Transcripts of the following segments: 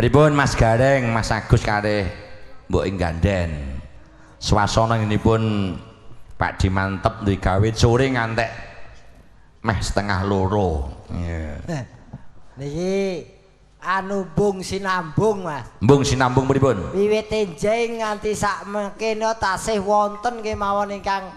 Pripun Mas Gareng, Mas Agus kalih mbok ing ganden. Swasana ngenipun Pak Di mantep duwe gawe sore ngantek meh 1:30. Iya. Niki anu bung sinambung, Mas. Mbung sinambung pripun? Wiwit enjing nganti sak mangkene tasih wonten kemawon ingkang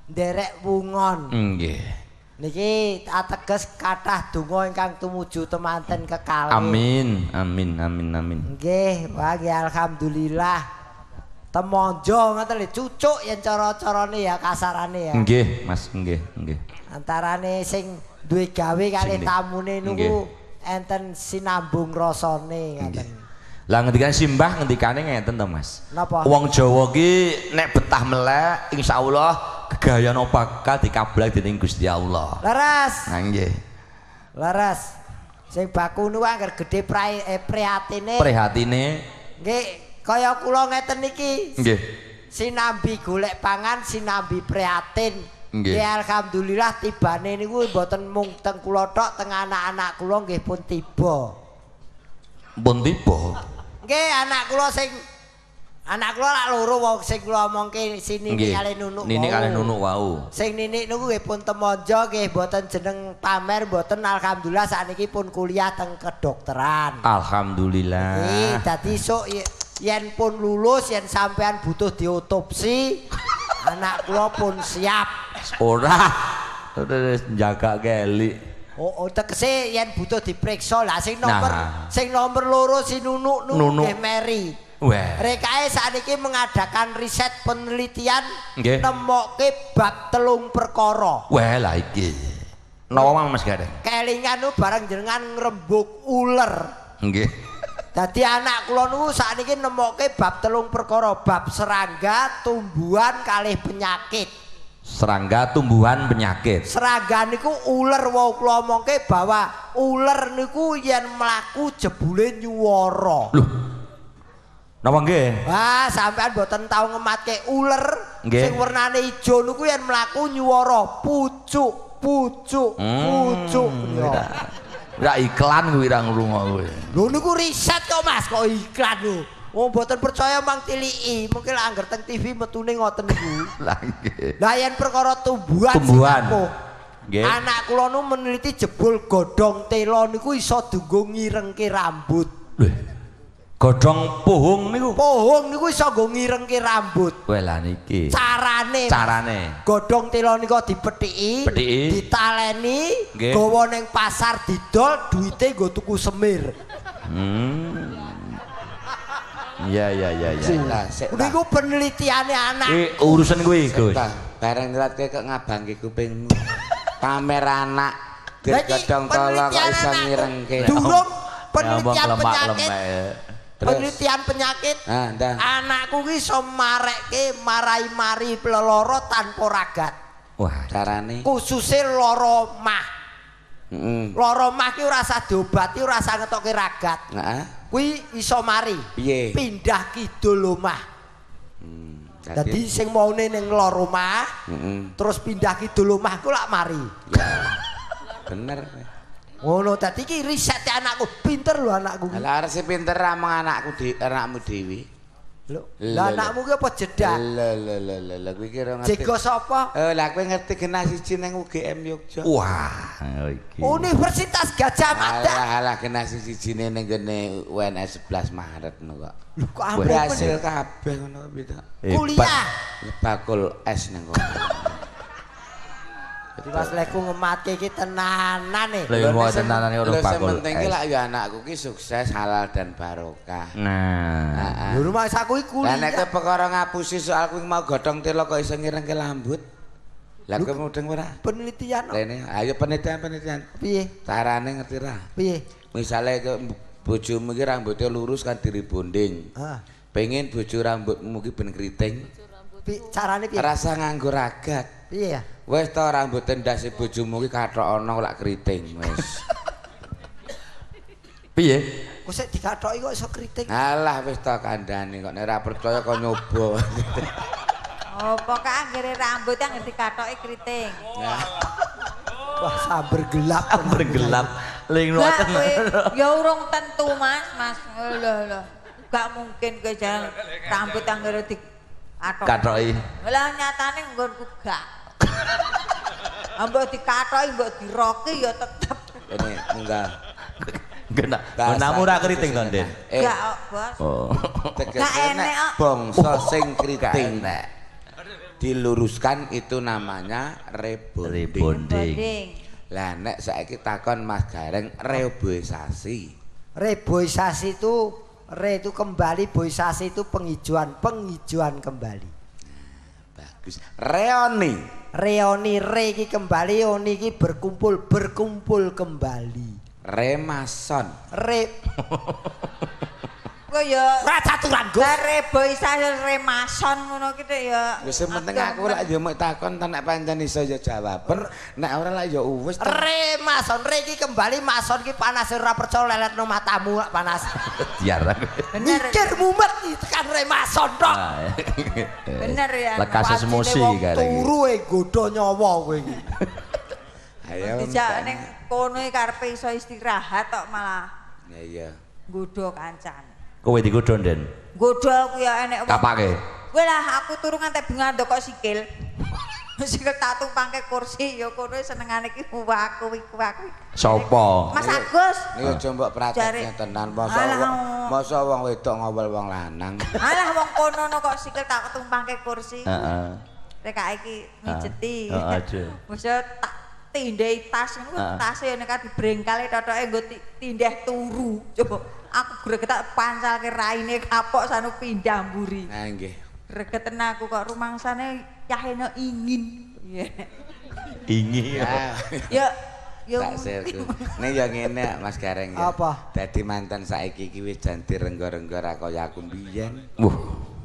nderek wungon. Nggih. Niki ateges kathah donga ingkang tumuju temanten kekalih. Amin, amin, amin, amin. Nggih, wah nggih alhamdulillah. Temonjo ngoten lho, cucuk yen cara-carane ya kasarane ya. Nggih, Mas, nggih, nggih. Antarane sing duwe gawe kalih tamune niku enten sinambung rasane ngoten. Lah ngendikane simbah ngendikane ngeten to, Mas. Napa? Wong Jawa ki nek betah melek insyaallah gegayan bakal dikabulake dening Gusti Allah. Leres. Nah nggih. Leres. Sing baku niku angger gedhe prihatine. Prihatine. Nggih, kaya kula ngeten niki. Nggih. Sinambi golek pangan, sinambi prihatin. Nggih. Nggih alhamdulillah tibane niku mboten mung teng kula tok, teng anak-anak kula nggih pun tiba. Pun tiba. Nggih, anak kula sing anak kula lak loro wong sing kula omongke si Nini kalih Nunuk. Nini kalih Nunuk wau. Sing Nini niku nggih pun temonjo nggih mboten jeneng pamer mboten, alhamdulillah sakniki pun kuliah teng kedokteran. Alhamdulillah. Nggih, dadi sok yen pun lulus yen sampean butuh diotopsi anak kula pun siap. Ora. Terus njaga kelik. Oh, tegese yen butuh diperiksa lah sing nomor nah. Sing nomor loro si Nunuk niku nggih meri. Weh. Rekae sakniki mengadakan riset penelitian nemokke bab 3 perkara. Weh lah iki. Napa Mas Gareng? Kelingan nu bareng jenengan ngrembug uler. Nggih. Dadi anak kula niku sakniki nemokke bab 3 perkara, bab serangga, tumbuhan kalih penyakit. Serangga, tumbuhan, penyakit. Serangga niku uler wau kula omongke bahwa uler niku yen mlaku jebule nyuwara. Lho. Napa nggih? Wah, sampean mboten tau ngematke uler sing wernane ijo niku yen mlaku nyuwara pucuk, pucuk, pucuk. Ora iklan kuwi ra ngrungok kuwi. Lho niku riset kok Mas, kok iklan lho. Wong mboten percaya mang tiliki, mungkin lah angger teng TV metune ngoten niku. Lah nggih. Lah yen perkara tumbuhan. Nggih. Anak kula nu meneliti jebul godhong tela niku iso dienggo ngirengke rambut. Lho. Godhong pohong niku. Pohong niku iso nggo ngirengke rambut. Wah lah niki. Carane. Carane. Godhong tela niku dipethiki, ditaleni, gawa ning pasar didol, duwite nggo tuku semir. Iya iya iya iya. Niku penelitiane anak. Iki urusan kuwi, Gus. Bareng nyelotke kok ngabangke kupingmu. Pamer anak godhong tela kok iso ngirengke. Durung penelitian penyakit. Penelitian penyakit. Anakku ki iso marekke marai-mari lelara tanpa ragat. Wah, carane khususe lara mah. Lara mah ki ora usah diobati, ora usah ngetokke ragat. Heeh. Kuwi iso mari. Piye? Pindah kidul omah. Dadi sing maune ning lor omah, terus pindah kidul omah ku lak mari. Ya. Bener. Ngono dadi iki risete anakku, pinter lho anakku. Lah arep pinter among anakku anakmu dhewe. Lho, lah anakmu ki apa jedak? Lho lho lho lho kuwi ki ora ngerti. Jego sapa? Oh, lah kowe ngerti genah siji ning UGM Yogya. Wah, iki. Universitas Gajah Mada. Alah alah genah sijine ning gene UNS 11 Maret ngono kok. Lho kok ampun berhasil kabeh ngono kuwi to. Kuliah bakul es ning kono. Dadi pas leku ngematke iki tenanan e. Lha yo tenanane ora bakul. Sing penting ki lak yo anakku ki sukses halal dan barokah. Nah. Lho rumangsaku iki kuliah. Lah nek perkara ngapusi soal kuwi mau godhong tela kok iso ngirengke lambut. Lah kowe mudeng ora? Penelitian. Rene, ayo penelitian-penelitian. Piye? Carane ngerti ra? Piye? Misale bojomu iki rambutnya lurus kan diribonding. Heeh. Pengen bojo rambutmu ki ben keriting. Carane piye? Rasa nganggo ragat. Piye ya? Wis to rambut ndase bojomu ki kathok ana lak keriting wis. Piye? Kok sik dikathoki kok iso keriting? Alah wis to kandhane kok nek ora percaya kok nyoba. Oh, pokoke anggere rambut yang dikathoki keriting. Wah, samber gelap. Samber gelap. Ling ngoten. Ya urung tentu Mas, Mas. Lho lho. Gak mungkin kowe jalan rambut anggere di katoki. Lah nyatane nggonku gak. Mbok dikatoki, mbok diroki ya tetep. Ini munggah. Nggonamu ora keriting to, Den? Gak kok, Bos. Oh. Gak enek kok. Bangsa sing keriting. Diluruskan itu namanya rebonding. Lah nek saiki takon Mas Gareng reboisasi. Reboisasi itu re itu kembali, boisasi itu penghijauan, penghijauan kembali. Nah, bagus. Reoni. Reoni re iki kembali, oni iki berkumpul, berkumpul kembali. Remason. Re. Kok ya ora caturan, Gus. Reboisasi remason ngono ki ya. Wis sing penting aku lak ya mek takon ta nek pancen iso ya jawaben, nek ora lak ya wis. Remason re iki kembali, mason ki panas ora percaya leletno matamu lak panas. Biar aku. Mikir mumet iki tekan remason tok. Bener ya. Lekas emosi kare iki. Turu e godho nyawa kowe iki. Ayo. Dijak ning kono iki karepe iso istirahat tok malah. Ya iya. Nggodho kancane. Kowe digodho, Den? Nggodho aku ya enek wong. Kapake? Kowe lah aku turu ngantek bengi kok sikil. Sikil tak tumpangke kursi ya kono senengane iki aku iku aku. Sopo? Mas Agus. Niku aja mbok praktekne tenan. Masa wong wedok ngowel wong lanang. Alah wong kono kok sikil tak tumpangke kursi. Heeh. Rek iki mijeti. Heeh, Masa tak tindhehi tas ngono, tase nek dibrengkale totoke nggo tindheh turu. Coba aku greget tak pancalke raine kapok sanu pindah mburi. Nah nggih. Gregeten aku kok rumangsane yahene ingin. Ingin. Ya ya tak serku. Nek ya ngene Mas Gareng ya. Apa? Dadi mantan saiki iki wis jan direnggo-renggo ra kaya aku mbiyen. Wah.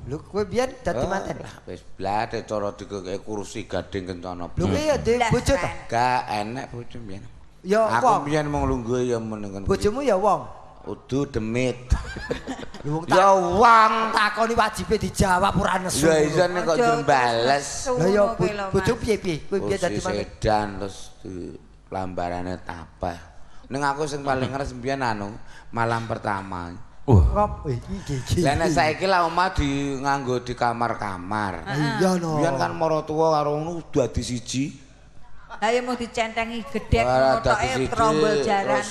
Lho kowe biyen dadi manten? Lah wis blate cara dikekeki kursi gading kencana. Lho kowe ya duwe bojo to? Gak enek bojo mbiyen. Ya aku mbiyen mung lungguh ya meneng. Bojomu ya wong. Udu demit. Lho wong ya wong takoni wajibe dijawab ora nesu. Lah iya nek kok jembales. Lah ya bojo piye-piye? Kowe piye dadi manten? Sedan terus lambarane tabah. Ning aku sing paling ngeres mbiyen anu malam pertama. Wah, iki. Lah nek saiki lah omah di nganggo di kamar-kamar. Iya no. Biyen kan maratuwa karo ngono dadi siji. Lah ya mau dicentengi gedhek ngono toke trombol jaran.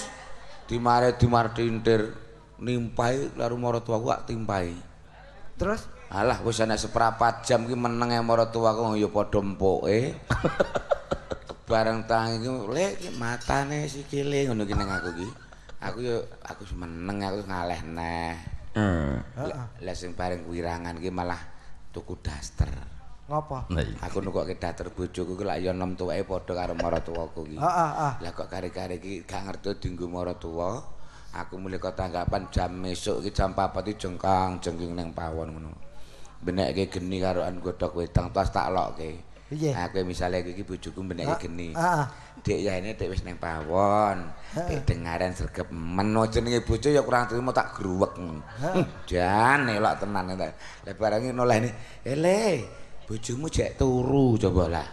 Dimare dimartintir nimpai karo maratuwaku tak timpai. Terus alah wis ana seprapat jam ki meneng e maratuwaku ya padha empuke. Bareng tangi ki lek iki matane sikile ngono ki nang aku ki. Aku yo aku meneng aku ngaleh neh. Lah sing bareng wirangan ki malah tuku daster. Ngopo? Aku nukokke daster bojoku ki lak yo enom tuweke padha karo maratuwaku ki. Heeh. Lah kok kare-kare iki gak ngerti dienggo maratuwa. Aku mulih kok tanggapan jam esuk iki jam 4 iki jengkang jengking ning pawon ngono. Benekke geni karo an godhog wedang tas tak lokke. Aku misale iki bojoku benekke geni. Dek ya ini dek wis nang pawon. Dek dengaren sregep meno jenenge bojo ya kurang trimo tak gruwek. Jan elok tenan. Lah barang nolehne, "Ele, bojomu jek turu coba lah."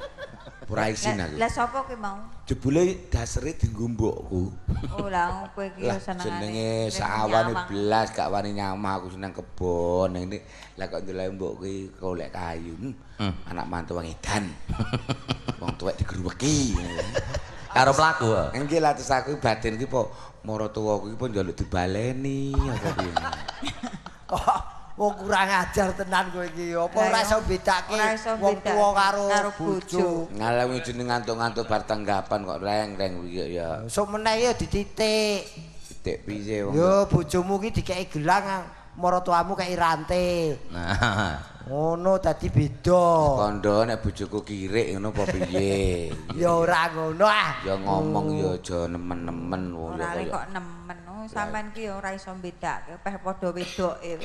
Ora isin aku. Lah sapa ki mau? Jebule dasere dienggo mbokku. Oh lah kowe iki ya senengane. Jenenge sawane blas gak wani nyamah aku seneng kebon ning. Lah kok ndelok mbokku iki golek kayu. Anak mantu wong edan. Wong tuwek digruweki. Karo mlaku. Nggih lah terus aku batin ki po maratuwaku ki po njaluk dibaleni apa piye. Wong kurang ajar tenan kowe iki. Apa ora iso bedake wong tuwa karo bojo. Ngalah jeneng ngantuk-ngantuk bar tanggapan kok reng-reng kuwi ya. Sok meneh ya dititik. Titik piye wong. Yo bojomu ki dikeki gelang, maratuwamu kei rante. Nah. Ngono dadi beda. Kandha nek bojoku kirik ngono apa piye? Ya ora ngono ah. Ya ngomong ya aja nemen-nemen wong ya kaya. Ora kok nemen. Sampean ki ya ora iso bedake, peh padha wedoke.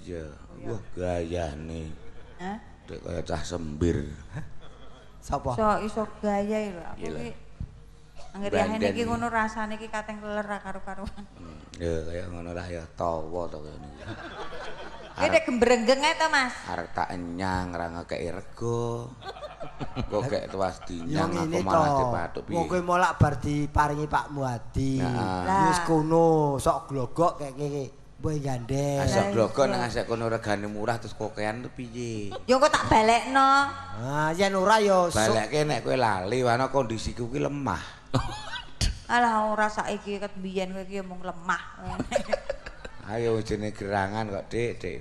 Iya, wah gayane. Hah? Dek kaya cah sembir. Sapa? Iso gaya lho aku ki. Angger yahene iki ngono rasane iki kateng keler ra karo-karuan. Ya kaya ngono lah ya tawa to kaya niku. Ki nek gembrenggeng ae to, Mas. Arep tak enyang ra ngekeki rego. Kok gek tuas dinyang aku malah dipathuk piye. Wong kowe molak bar diparingi Pak Muhadi. Wis kono sok glogok kek ngene. Mbok gandeng. Asok glogok nang asek kono regane murah terus kokean tuh piye? Ya kok tak balekno. Ah, yen ora ya balekke nek kowe lali wana kondisiku ki lemah. Alah ora saiki ket biyen kowe iki mung lemah. Ayo jenenge gerangan kok Dik, Dik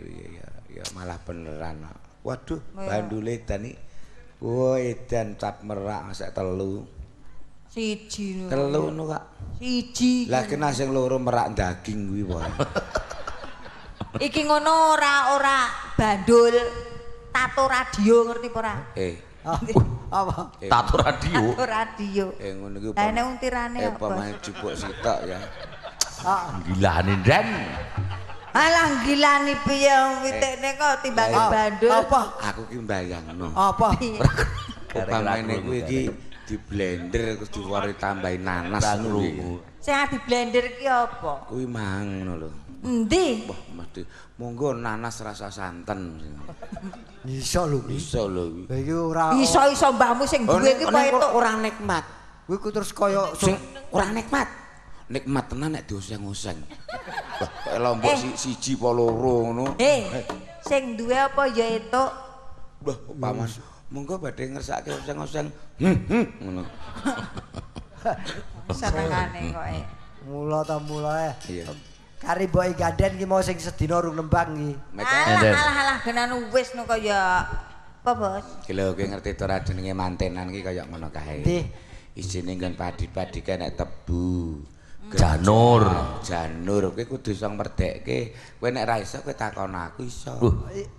ya malah beneran. Waduh, bandule edan iki. Wah, edan cap merak sak telu. Siji lho. Telu ngono, Kak. Siji. Lah kena sing loro merak daging kuwi wae. Iki ngono ora bandul tato radio ngerti apa ora? Apa? Tato radio. Tato radio. Ngono iki. Lah nek untirane apa? Pamahe jupuk sitok ya. Gilane Den. Alah gilani piye witikne kok timbange bandul. Apa? Aku ki mbayangno. Apa? Upamane kuwi iki di blender terus diwari tambahi nanas ngono. Sing di blender ki apa? Kuwi mang ngono lho. Endi? Wah, mesti monggo nanas rasa santen. Iso lho kuwi. Iso lho kuwi. Lah iki ora iso-iso mbahmu sing duwe ki apa entuk ora nikmat. Kuwi ku terus kaya sing ora nikmat. Nikmat tenan nek dioseng-oseng. Wah, kaya lombok siji apa loro ngono. Sing duwe apa ya entuk? Wah, paman. Monggo badhe ngersake oseng-oseng. Ngono. Senengane kok. Mula ta mula. Iya. Kari mboke ganden ki mau sing sedina rung nembang iki. Alah alah genan wis no kaya apa, Bos? Ki lho kowe ngerti to ora jenenge mantenan ki kaya ngono kae. Endi? Isine nggon padi-padi kae nek tebu. Janur. Janur kowe kudu iso merdekke. Kowe nek ra iso kowe takon aku iso.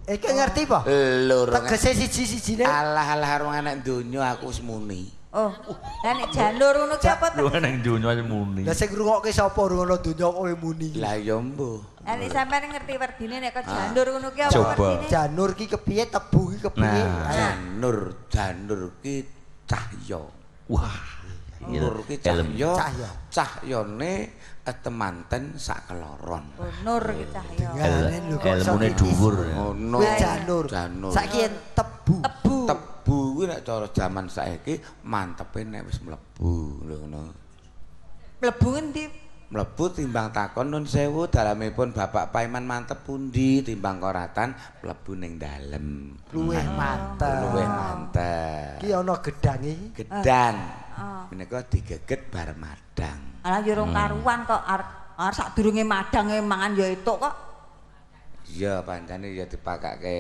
Iki ngerti apa? Lho, tegese siji-sijine. Alah alah rung enek donya aku wis muni. Oh, lah nek janur ngono ki apa to? Rung enek donya wis muni. Lah sing ngrungokke sapa rung ana donya kok kowe muni. Lah ya mbuh. Lah nek sampean ngerti werdine nek kok janur ngono ki apa werdine? Janur ki kepiye, tebu ki kepiye? Janur, janur ki cahya. Wah. Nur ki cahya, cahyane temanten sak keloron. Oh, nur ki cahya. Ilmune dhuwur. Ngono. Janur. Saiki tebu. Tebu. Tebu kuwi nek cara jaman saiki mantepe nek wis mlebu lho ngono. Mlebu ngendi? Mlebu timbang takon nun sewu dalemipun Bapak Paiman mantep pundi timbang koratan mlebu ning dalem. Luwih mantep. Luwih mantep. Ki ana gedange. Gedang. Menika digeget bar madang. Alah ya rong karuan kok arep sadurunge madange mangan ya etuk kok. Iya pancene ya dipakake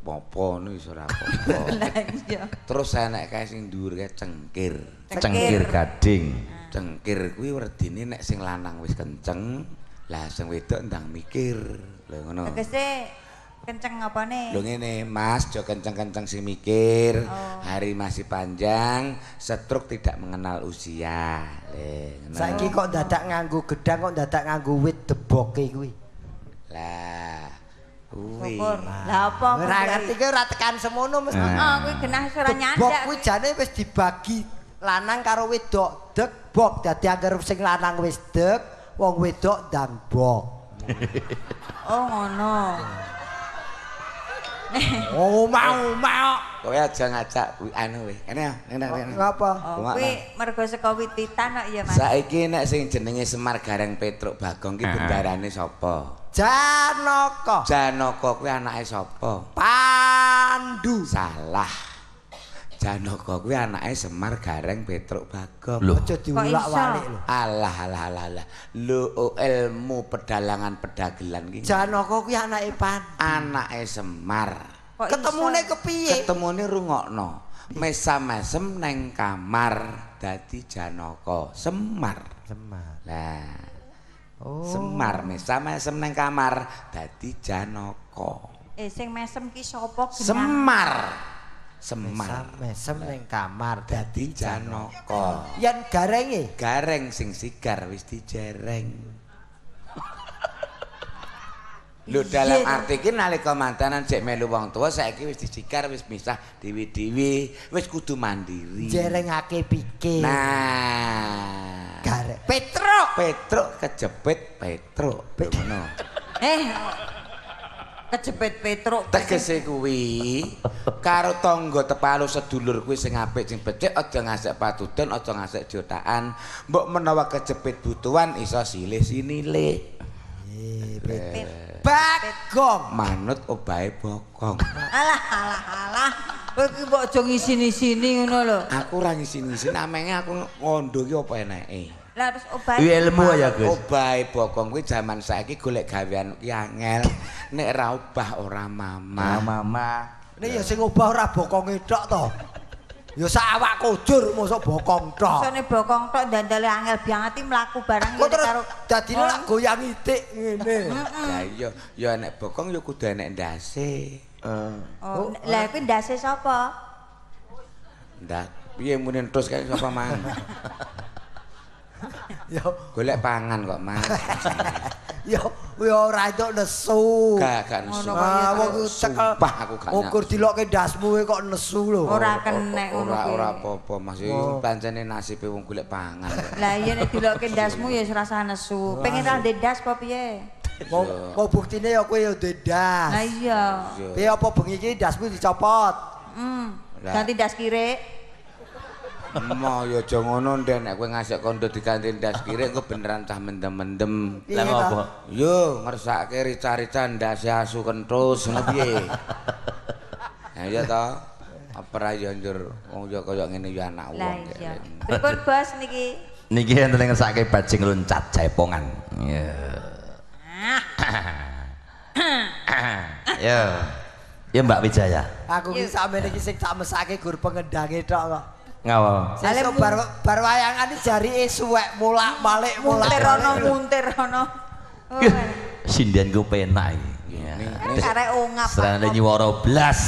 apa ngono iso ora apa-apa. Lah iya. Terus enek kae sing dhuwur kae cengkir. Cengkir gading. Cengkir kuwi werdine nek sing lanang wis kenceng, lah sing wedok ndang mikir. Lho ngono. Tegese kenceng apane? Lho ngene, Mas, aja kenceng-kenceng sing mikir. Hari masih panjang, stroke tidak mengenal usia. Lho ngono. Saiki kok dadak nganggo gedang kok dadak nganggo wit deboke kuwi. Lah, kuwi. Lah apa? Ora ngerti ki ora tekan semono mesti. Heeh, kuwi genah ora nyandak. Debok kuwi jane wis dibagi lanang karo wedok. Dek bok dadi angger sing lanang wis dek, wong wedok ndang bok. Oh ngono. Oh mau mau. Kowe aja ngajak anu kowe. Kene kene kene. Ngapa? Kuwi mergo saka wititan kok ya Mas. Saiki nek sing jenenge Semar Gareng Petruk Bagong ki bendarane sapa? Janaka. Janaka kuwi anake sapa? Pandu. Salah. Janaka kuwi anake Semar Gareng Petruk Bagong. Aja diulak-walik lho. Alah alah alah alah. Lho ilmu pedalangan pedagelan ki. Janaka kuwi anake Pandu. Anake Semar. Ketemune kepiye? Ketemune rungokno. Mesam-mesem neng kamar dadi Janaka Semar. Semar. Lah. Oh. Semar mesam-mesem neng kamar dadi Janaka. Sing mesem ki sapa genah? Semar. Semar mesem ning kamar dadi Janaka. Yen garenge? Gareng sing sigar wis dijereng. Lho dalam arti ki nalika mantenan jek melu wong tuwa saiki wis disigar wis misah dewi-dewi wis kudu mandiri. Jerengake pikir. Nah, gareng Petruk. Petruk kejepit Petruk. Ngono. Kejepit Petruk. Tegese kuwi karo tangga tepalu sedulur kuwi sing apik sing becik aja ngasek patudon, aja ngasek jotaan. Mbok menawa kejepit butuhan iso silih sinile. Bagong manut obahe bokong. Alah alah alah. Kowe iki mbok aja ngisini-sini ngono lho. Aku ora ngisini-sini, amenge aku ngondo iki apa eneke. Lah terus obahe ilmu ya Gus. Obahe bokong kuwi jaman saiki golek gawean ki angel. Nek ra obah ora mama. Mama. Nek ya sing obah ora bokonge tok to. Ya sak awak kujur mosok bokong tok. Sone bokong tok dandale angel banget iki mlaku barang ngene karo dadine lak goyang itik ngene. Lah iya, ya enek bokong ya kudu enek ndase. Oh, lah kuwi ndase sapa? Ndak, piye muni entus kae sapa mang? Ya golek pangan kok, Mas. Ya kuwi ora entuk nesu. Gak nesu. Ah wong cekel aku gak ukur dilokke ndasmu kok nesu lho. Ora kenek ngono kuwi. Ora apa-apa, Mas. Iki pancene nasibe wong golek pangan. Lah iya nek dilokke ndasmu ya wis rasah nesu. Pengen ra ndek ndas apa piye? Mau buktine ya kowe ya ndek ndas. Lah iya. Piye apa bengi iki ndasmu dicopot? Ganti ndas kirik. Mo ya aja ngono ndek nek kowe ngasek kondo diganti ndas kirik engko beneran cah mendem-mendem. Lah ngopo? Yo ngersake rica-rica ndase asu kentus ngono piye? Ha iya to. Apa ra ya njur wong ya kaya ngene ya anak wong. Lah iya. Pripun Bos niki? Niki enten ngersake bajing loncat jaipongan. Iya. Yo. Ya Mbak Wijaya. Aku ki samene iki sing tak mesake gur pengendange tok kok. Ngapa? Sesuk bar wayangan iki jarike suwek molak-malik molak. Muntir rono. Sinden ku penak iki. Karek ungap. Serane nyuwara blas.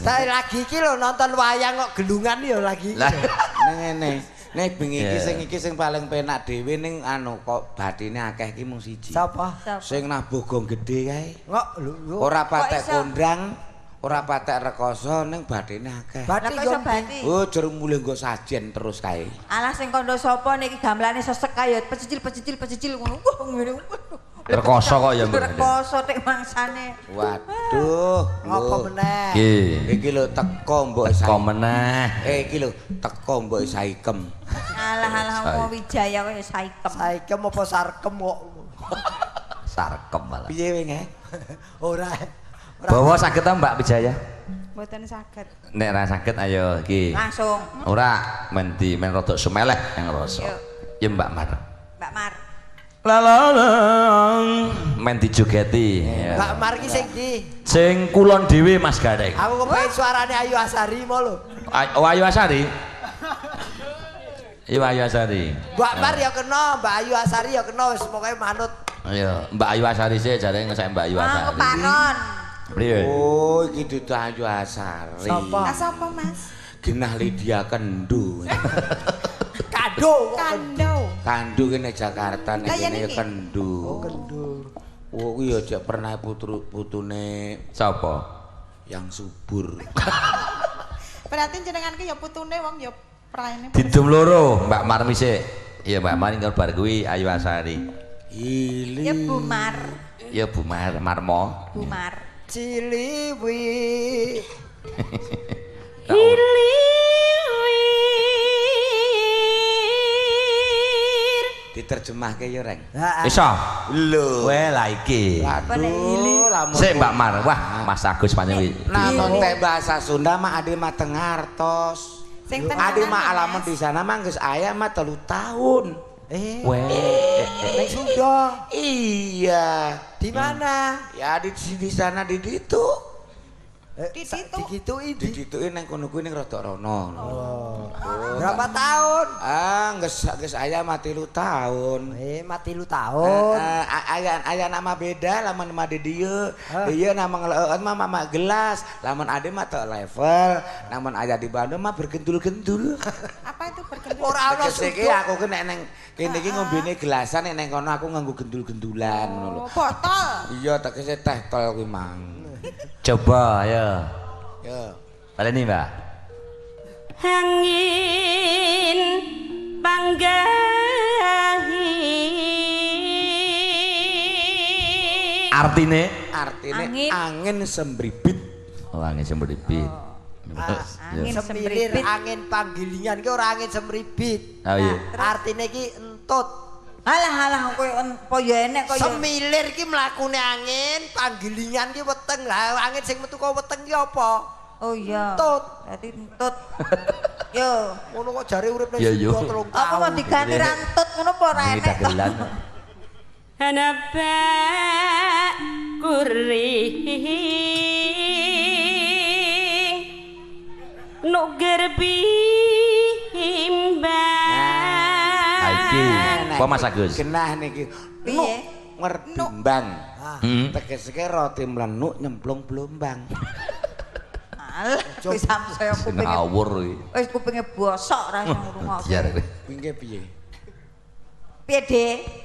Saya lagi iki lho nonton wayang kok gelungan ya lagi. Ning ngene. Nek bengi iki sing paling penak dhewe ning anu kok batine akeh iki mung siji. Sapa? Sing nabuh gong gedhe kae. Kok lho. Ora patek kondang, ora patek rekoso ning batine akeh. Bati kok iso bati? Oh, jer mulih nggo sajen terus kae. Alah sing kandha sapa niki gamelane sesek kae ya pecicil-pecicil ngono. Wah ngene. Rekoso kok ya mbok. Rekoso tek mangsane. Waduh, ngopo meneh? Iki lho teko mbok teko meneh. Iki lho teko mbok saikem. Alah alah wong Wijaya kok ya saikem. Saikem apa sarkem kok? Sarkem malah. Piye wenge? Ora. Bawa saged ta Mbak Wijaya? Mboten saged. Nek ra saged ayo iki. Langsung. Ora men di men rodok sumeleh yang rasa. Ya Mbak Mar. Mbak Mar. Lalaleng men dijogeti. Mbak Mar ki sing ndi? Sing kulon dhewe Mas Gareng. Aku kepengin suarane Ayu Asari mo lho. Oh Ayu Asari. Iya Ayu Asari. Mbak Mar ya kena, Mbak Ayu Asari ya kena wis pokoke manut. Iya, Mbak Ayu Asari sih jare ngesek Mbak Ayu Asari. Ah, kepanon. Priye? Oh, iki dudu Ayu Asari. Sapa? Sapa, Mas? Genah Lydia Kendu. Kando. Kando. Kandu ki nek Jakarta nek kene ya Kendu. Oh, Kendu. Oh, kuwi ya jek pernah putune sapa? Yang subur. Berarti jenengan ki ya putune wong ya praene. Didum loro Mbak Marmi sik. Iya Mbak Mar ingkang bar kuwi Ayu Asari. Ili. Ya Bu Mar. Ya Bu Mar, Marmo. Bu Mar. Ciliwi. Diterjemahke ya, Reng. Iso. Lho. Weh lah iki. Waduh, lamun. Sik Mbak Mar. Wah, Mas Agus pancen kuwi. Lamun teh bahasa Sunda mah ade mah teng ngartos. Sing teng Ade mah alamun di sana mah geus aya mah 3 tahun. Weh, ning Sunda. Iya. Di mana? Ya di sana di ditu. Digituin. Digituin nang kono kuwi ning rada rono. Oh. Berapa tahun? Ah, geus aya mah 3 tahun. Mah 3 tahun. Aya nama beda lamun mah di dieu. Dieu nama ngeleueun mah mama gelas, lamun ade mah teu level, lamun aya di Bandung mah bergendul-gendul. Apa itu bergendul? Ora ono iki aku ki nek neng kene iki ngombene gelasan nek neng kono aku nganggo gendul-gendulan ngono lho. Botol. Iya, tegese teh tol kuwi mang. Coba ya. Ya. Baleni, Mbak. Angin panggahi. Artine? Artine Artine angin sembribit. Oh, angin sembribit. Angin semilir semribit. Angin panggilingan ki ora angin semribit. Oh iya. Artine ki entut. Alah alah koyo apa ya enek kaya semilir ki mlakune angin, panggilingan ki weteng. Lah angin sing metu kok weteng ki apa? Oh iya. Entut. Berarti entut. Yo, ngono kok jare urip ning Sunda 3 tahun. Apa mau diganti rantut ngono apa ora enek to? Hanaba kuring nuger bimbang. Iki apa Mas Agus? Genah niki. Piye? Ngerbimbang. Tegese roti mlenuk nyemplung blombang. Alah, wis sampe kupinge ngawur iki. Wis kupinge bosok ra iso ngrungokne. Biar kowe. Kupinge piye? Piye, Dik?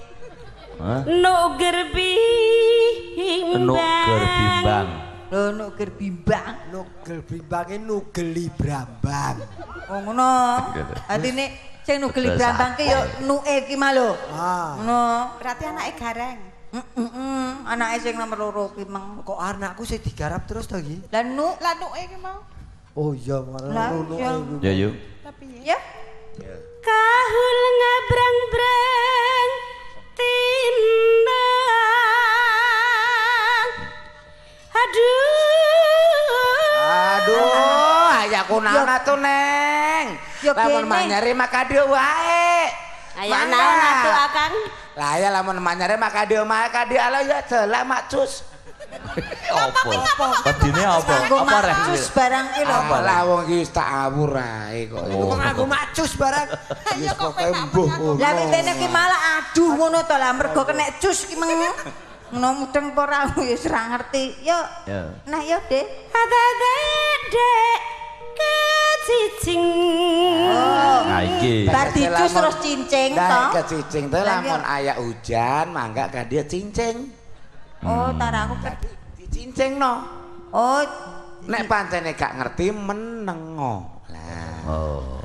Nuger bimbang. Nuger bimbang. Lho nuger bimbang. Nugel bimbange nugeli brambang. Oh ngono. Artine sing nugeli brambang ki ya nuke ki mah lho. Ngono. Berarti anake gareng. Heeh, anake sing nomor 2 ki meng. Kok anakku sing digarap terus to iki? Lah nuk, lah nuke ki mau. Oh iya, malah nuke. Ya yo. Lah piye? Ya. Kahul ngabrang-brang tindang. Aduh. Aduh, ayaku naon atuh Neng. Lamun manyare maka dia wae. Aya naon atuh Akang? Lah ya lamun manyare maka dia maka dia ala ya jelek makcus. Apa? Wedine apa? Apa rek? Macus barang ki lho. Lah wong iki wis tak awur ae kok. Kok nganggo macus barang. Wis pokoke mbuh ngono. Lah witene ki malah aduh ngono to lah mergo kenek cus ki meng. Ngono mudeng apa ora ya wis ora ngerti. Yo. Nah yo, Dik. Adadek kecicing. Nah iki. Bar dicus terus cincing to. Lah kecicing to lamun ayak hujan mangga ka dia cincing. Oh, taraku dicincingno. Oh, nek pancene gak ngerti menengo. Lah. Oh.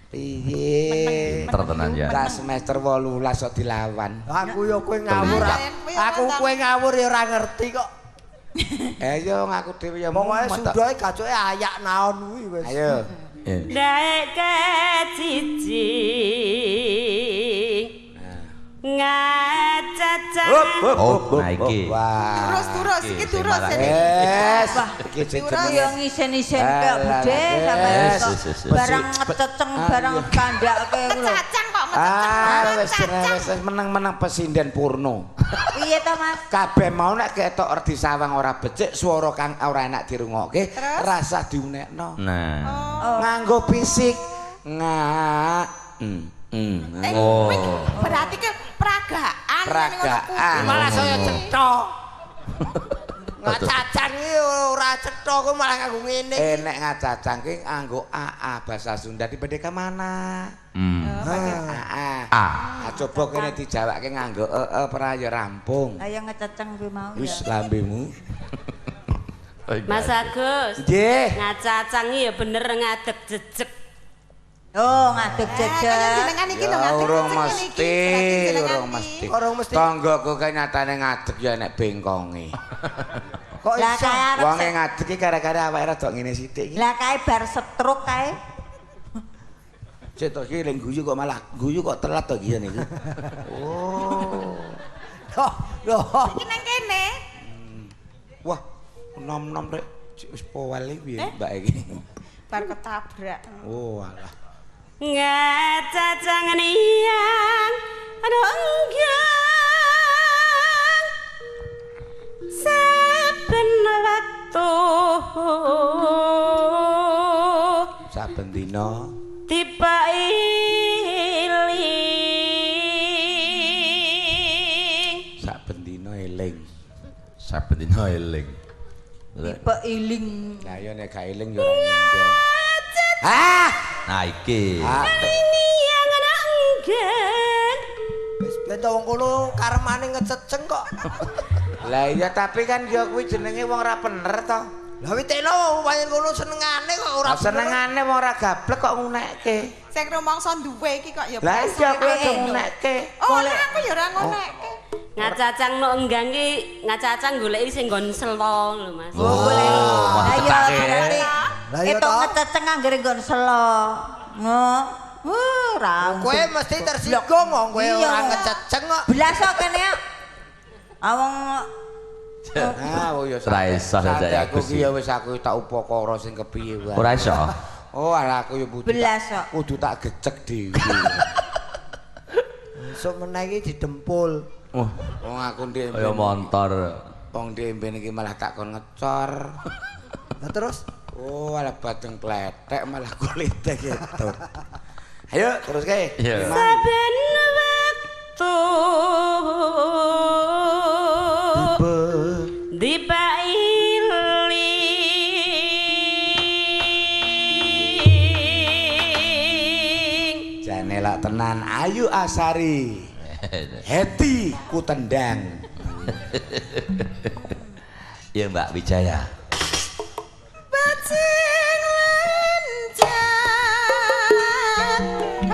Piye? Pinter tenan ya. Lah semester 18 kok dilawan. Aku yo kowe ngawur. Aku kowe ngawur ya ora ngerti kok. Ayo ngaku dhewe ya. Pokoke sudahe gacoke ayak naon kuwi wis. Ayo. Daek kecicing. Ngacacang. Oh, nah iki. Terus iki terus. Wes, iki jenenge yo ngisen-isen kaya budhe sampe barang ngececeng barang kandhake lho. Ngecacang kok ngececeng. Ah, wis wis meneng-meneng pesinden purno. Piye to, Mas? Kabeh mau nek ketok di sawang ora becik, swara kang ora enak dirungokke, rasah diunekno. Nah. Nganggo fisik. Oh. Berarti ke peragaan. Peragaan. Malah saya cetha. Ngacacang iki ora cetha kok malah nganggo ngene. Nek ngacacang ki nganggo AA bahasa Sunda di PDK mana? AA. Ah coba kene dijawake nganggo ee ora ya rampung. Ayo ngececeng kuwi mau. Wis lambemu. Mas Agus. Nggih. Ngacacang ya bener ngadeg jejeg. Oh, ngadeg jejeg. Jenengan iki lho ngadeg jejeg. Urung mesti, urung mesti. Urung mesti. Tanggaku kae nyatane ngadeg ya nek bengkonge. Kok iso? Wonge ngadeg iki gara-gara awake rada ngene sithik iki. Lah kae bar stroke kae. Cek to iki lek guyu kok malah guyu kok telat to iki niku. Oh. Loh, loh. Iki nang kene. Wah, nom-nom rek wis powel iki piye mbak iki. Bar ketabrak. Oh, alah. Ngacacang niang nonggang saben waktu saben dina tiba iling saben dina eling saben dina eling tiba iling. Lah ya nek gak eling ya ora nyengke. Ah. Nah iki. Wis ben to wong kono karmane ngececeng kok. Lah iya tapi kan ya kuwi jenenge wong ora bener to. Lah witeno pancen kono senengane kok ora bener. Senengane wong ora gablek kok ngunekke. Sing rumangsa duwe iki kok ya. Lah iya kuwi aja ngunekke. Oh, aku ya ora ngunekke. Ngacacang nok enggang ki ngacacang goleki sing nggon selo lho Mas. Oh, Lah iya berarti Lah iya itu toh. ngececeng anggere nggon selo. Ngo. Wuh, rambut. Kowe mesti tersinggung wong kowe Iya. ora ngececeng kok. Belas kok kene ya. Awong Ah, oh ya. Ora iso santai Cak aku Agus. ki ya wis aku tak upakara sing kepiye wae. Ora iso. Oh, alah aku ya kudu. Belas kok. Kudu tak gecek dhewe. Esuk meneh iki didempul. Wah, Wong aku ndek kaya montor. Wong ndek mben iki malah tak kon ngecor. Lah terus Oh, alah badeng kletek malah kulite gitu. Ayo terus ke. Iya. Saben wektu dipaili Jane lak tenan Ayu Asari. Heti ku tendang. Iya Mbak Wijaya. Bajing loncat,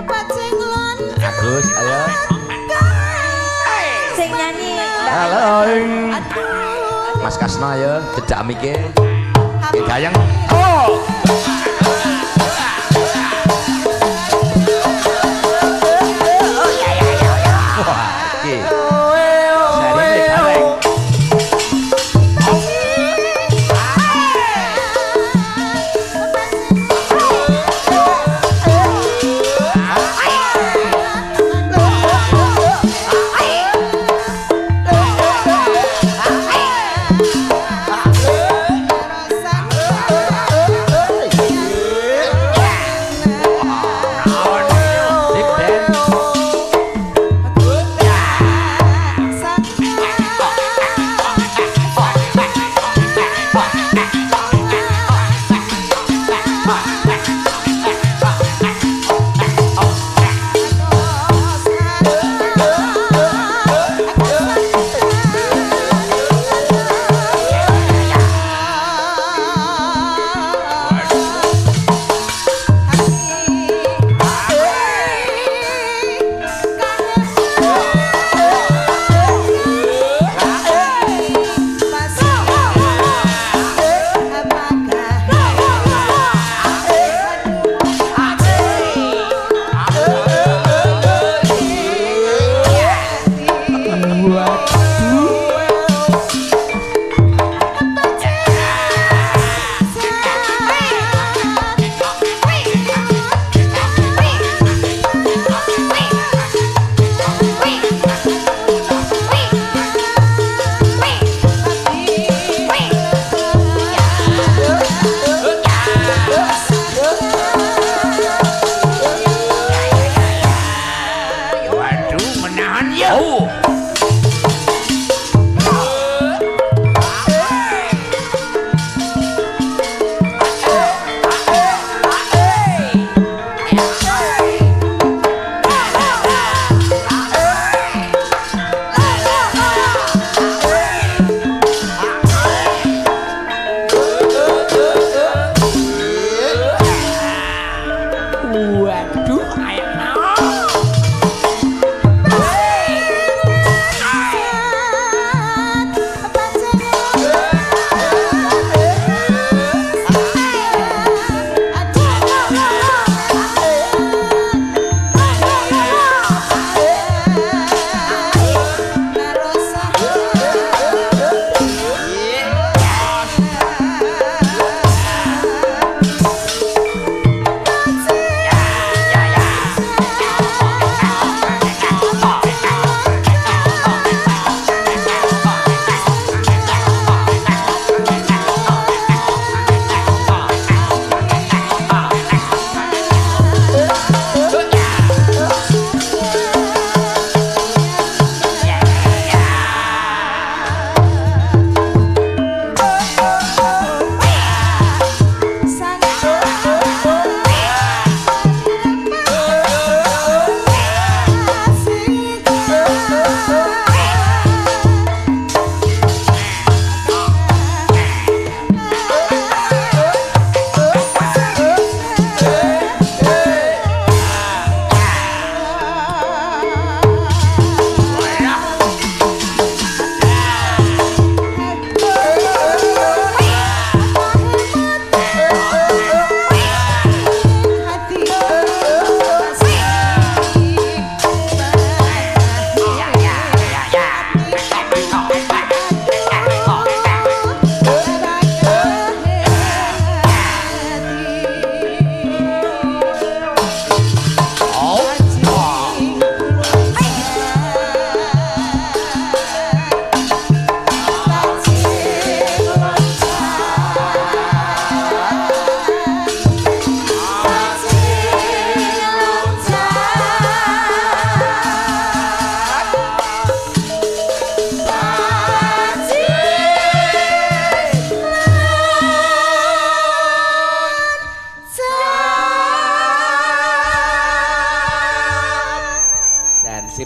bajing loncat. Agus, ayo. Sing nyanyi Mbak Halo. Aduh. Mas Kasno ayo cedak mike. Ki gayeng. Oh. Wah, iki. Jarine bareng. Sip, Den. Waduh, menahan ya. Oh. Waduh, ayo. Yeah.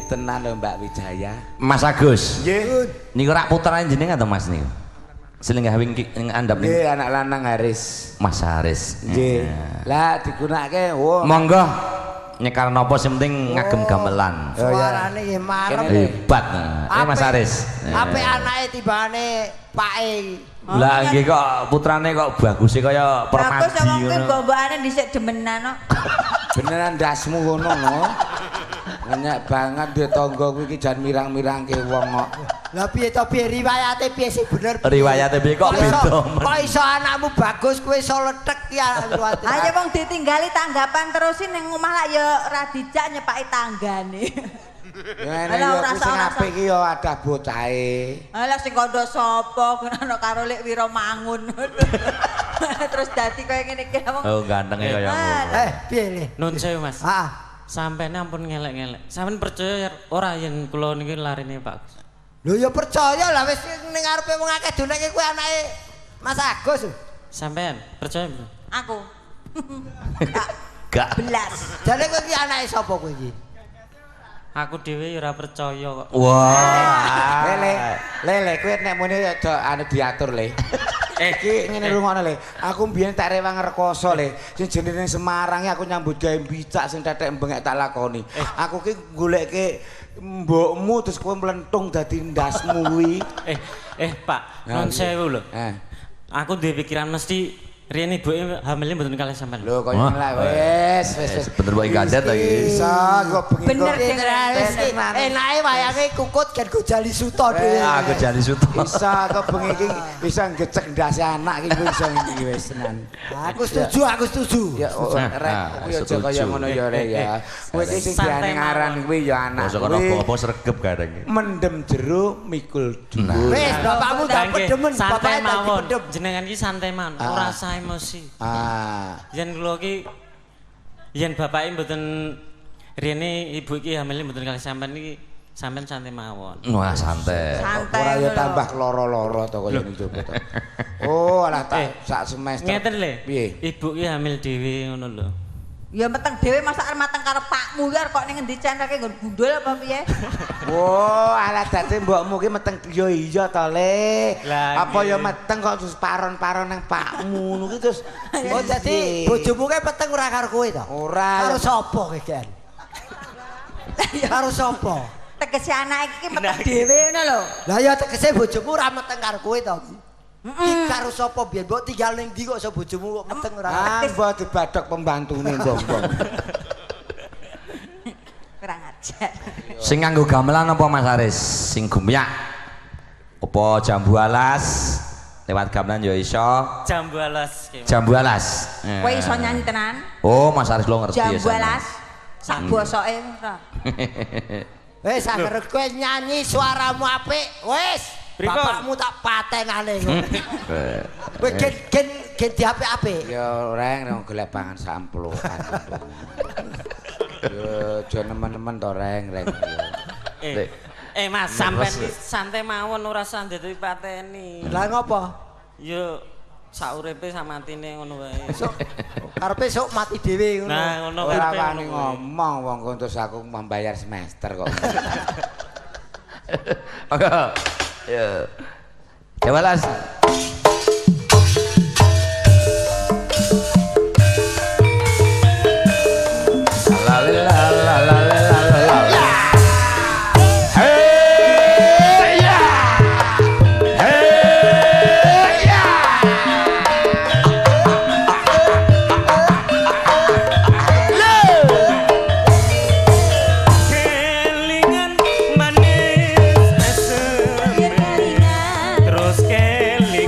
Titip tenan lho Mbak Wijaya. Mas Agus. Nggih. Niku rak putrane jenengan to Mas niku? Selenggah wingking ing andhap niku. Nggih, anak lanang Haris. Mas Haris. Nggih. Lah digunakake wo. Monggo nyekar napa sing penting ngagem gamelan. Oh, iya. Suarane nggih marem. Hebat. Mas Haris. Apik anake timbangane pake. Lah nggih kok putrane kok baguse kaya permadi. Bagus wong kuwi bombokane dhisik demenan kok. Beneran ndasmu ngono no. Ngenyek banget duwe tangga kuwi iki jan mirang-mirangke wong kok. Lah piye to piye riwayate piye sing bener? Riwayate piye kok beda men. Kok iso anakmu bagus kowe iso lethek ki riwayate. Ayo wong ditinggali tanggapan terus ning omah lak ya ora dijak nyepaki tanggane. Ya ngene yo sing apik iki ya wadah bocahe. Alah sing kandha sapa ana karo Lek Wiramangun. Terus dadi kaya ngene iki wong. Oh gantenge kaya ngono. Piye le? Nun sewu Mas. Heeh. Sampene ampun ngelek-ngelek. Sampeyan percaya ora yen kula niki larine Pak Agus? Lho ya percaya lah wis ning ngarepe wong akeh duneke kuwi anake Mas Agus. Sampeyan percaya mboten? Aku. Gak. Belas. Jane kowe iki anake sapa kowe iki? Aku dhewe ya ora percaya kok. Wah. Lele, lele kowe nek muni aja anu diatur le. Iki ngene rungokno le. Aku mbiyen tak rewang rekoso le. Sing jenenge Semarang aku nyambut gawe bicak sing tetek bengek tak lakoni. Aku ki goleke mbokmu terus kowe mlentung dadi ndasmu kuwi. Pak, nuwun sewu lho. Aku duwe pikiran mesti riyen ibuke hamile mboten kalih sampean. Lho kaya ngene lah wis wis. Bener wae gandet ta iki. Iso kok bengi bener enake wayange kukut gen Gojali Suto dhewe. Ah Gojali Suto. Iso kok bengi iki bisa ngecek ndase anak iki iso ngene iki wis tenan. Aku setuju, aku setuju. Ya rek kuwi aja kaya ngono ya rek ya. Kowe iki sing diane ngaran kuwi ya anak. Basa kono apa sregep gareng. Mendem jero mikul dhuwur. Wis bapakmu tak pedemen, bapake tak pedem. Jenengan iki santai mawon, ora usah emosi. Ah. Yen kula iki yen bapake mboten rene ibu iki hamile mboten kalih sampean iki sampean santai mawon. Wah, santai. Ora ya tambah loro-loro to kaya niku to. Oh, alah tak sak semester. Ngeten lho. Piye? Ibu iki hamil dhewe ngono lho. Ya meteng dhewe masa arep mateng karo pakmu ya kok ning ngendi cenreke nggon gundul apa piye? Wo, alah dadi mbokmu ki meteng ya iya to le. Apa ya meteng kok terus paron-paron nang pakmu ngono ki terus. Oh dadi bojomu ki meteng ora karo kowe to? Ora. Karo sapa kowe, Gen? Karo sapa? Tegese anake iki meteng dhewe ngono lho. Lah ya tegese bojomu ora meteng karo kowe to. Iki karo sapa biyen mbok tinggal ning ndi kok iso bojomu kok meteng ora. Ah mbok dibadhok pembantune mbok-mbok. Kurang ajar. Sing nganggo gamelan apa Mas Aris? Sing gumyak. Apa jambu alas? Lewat gamelan ya iso. Jambu alas. Jambu alas. Kowe iso nyanyi tenan? Oh, Mas Aris lo ngerti ya. Jambu alas. Sak bosoke ora. Wis anggere kowe nyanyi suaramu apik, wis. Bapakmu tak patenane ngono. Kowe gen gen diapik-apik. Ya reng nang golek pangan samplokan. Yo aja nemen-nemen to reng reng. Mas sampean santai mawon ora usah ndedeki pateni. Lah ngopo? Yo sauripe sak matine ngono wae. Sok karepe sok mati dhewe ngono. Nah ngono ora wani ngomong wong terus aku membayar semester kok. Oke. Ya. Jawalas. La la la la la la. Hey ya. Hey ya. Kelingan manis asem. Terus kelingan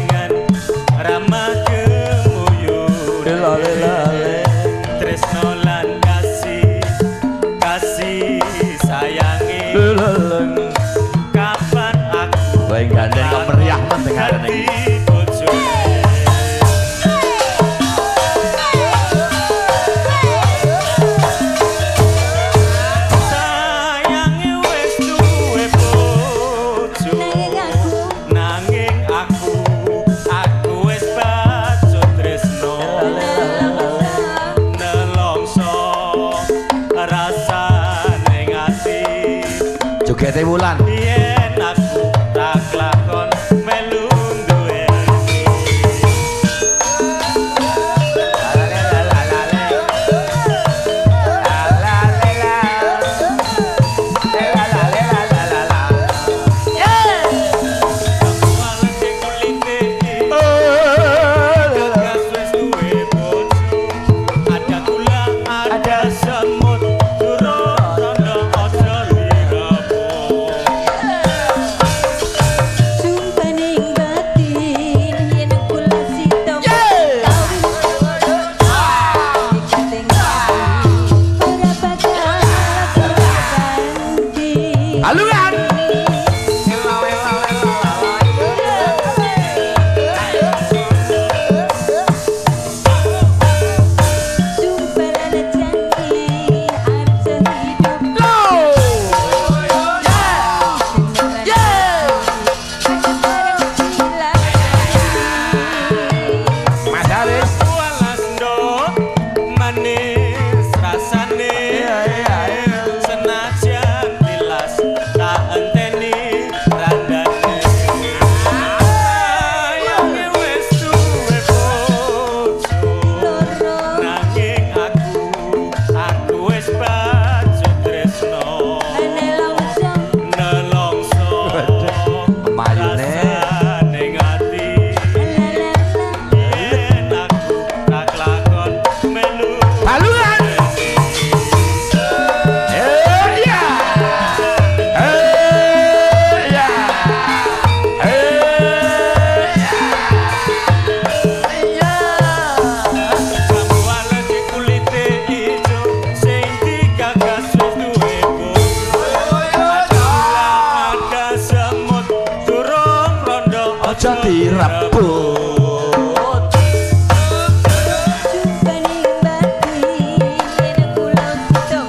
Jogete Wulan. Yen aku tak lakon melu duweni. Ada gula, ada semut, turun rondo ojo direbut. Sumpaning batin yen kula sida kawin ikating ora bakal ganti. Balungan. Sumpah lan janji arep sehidup. Mas Haris. Walas nduk manis rasane. Senajan tilas tak enteni randane. Ayange wis duwe bojo. Nanging aku wis bacut tresno. Nelongso Mayune. rasane ati. Yen aku tak lakon melu. Balungan. Eh ya. Eh ya. Eh ya. Jambu ales kulite ijo sing digagas wis duwe bojo. Ada gula, ada semut, durung rondo Aja direbut. Sumpaning batin yen kula sida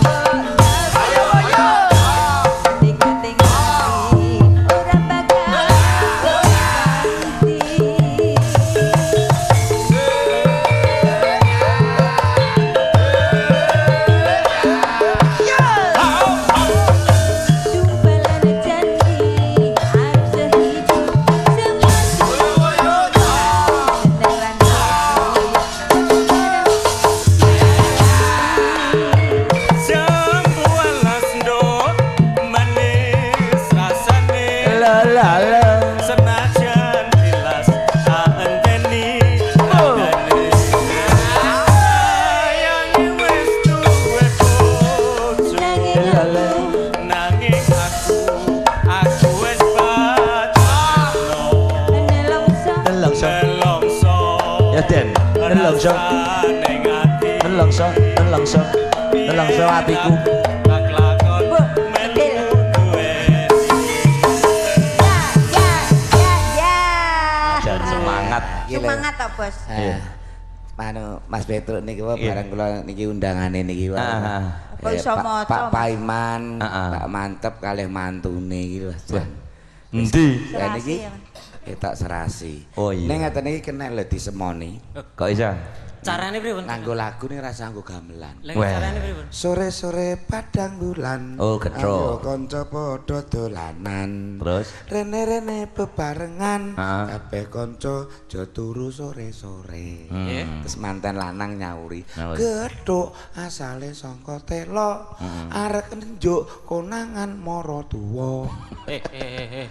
tingkating ati ora bakal ganti. Sumpah lan janji arep sehidup semati. Seneng lan Jambu alas nduk manis rasane. La la la. Senajan tilas tak enteni randane. Ayange wis duwe bojo. nanging aku Nanging aku wis patno. nelongso Nelongso. Nelongso. Ya Den, nelongso. Rasane ati. Nelongso, nelongso. Nelongso atiku. Tak lakon Bu, melu duweni. ya ya ya ya. Dan semangat. Semangat toh bos. Iya. Manu Mas Petruk niki wae Iya. bareng kula niki undangane niki wae. Ah, ah. Apa iso Pak, maca, Pak Mas? Paiman, Ah, ah. Pak Mantep kalih mantune iki lho. Jan. Endi? Lah Serasi niki ya, Mas. ketok serasi. Oh, iya. Ning ngeten iki kena lho disemoni. Kok iso? Carane pripun? Nganggo lagu ning rasa nganggo gamelan. Lah Weh. carane pripun? Sore-sore padang bulan. Oh, gethuk. Ayo kanca padha dolanan. Terus? Rene-rene bebarengan. Heeh. Kabeh kanca aja turu sore-sore. Nggih. Terus manten lanang nyauri. Nyauri. Gethuk asale saka telo. Arek njuk konangan mara tuwa. Eh eh eh eh.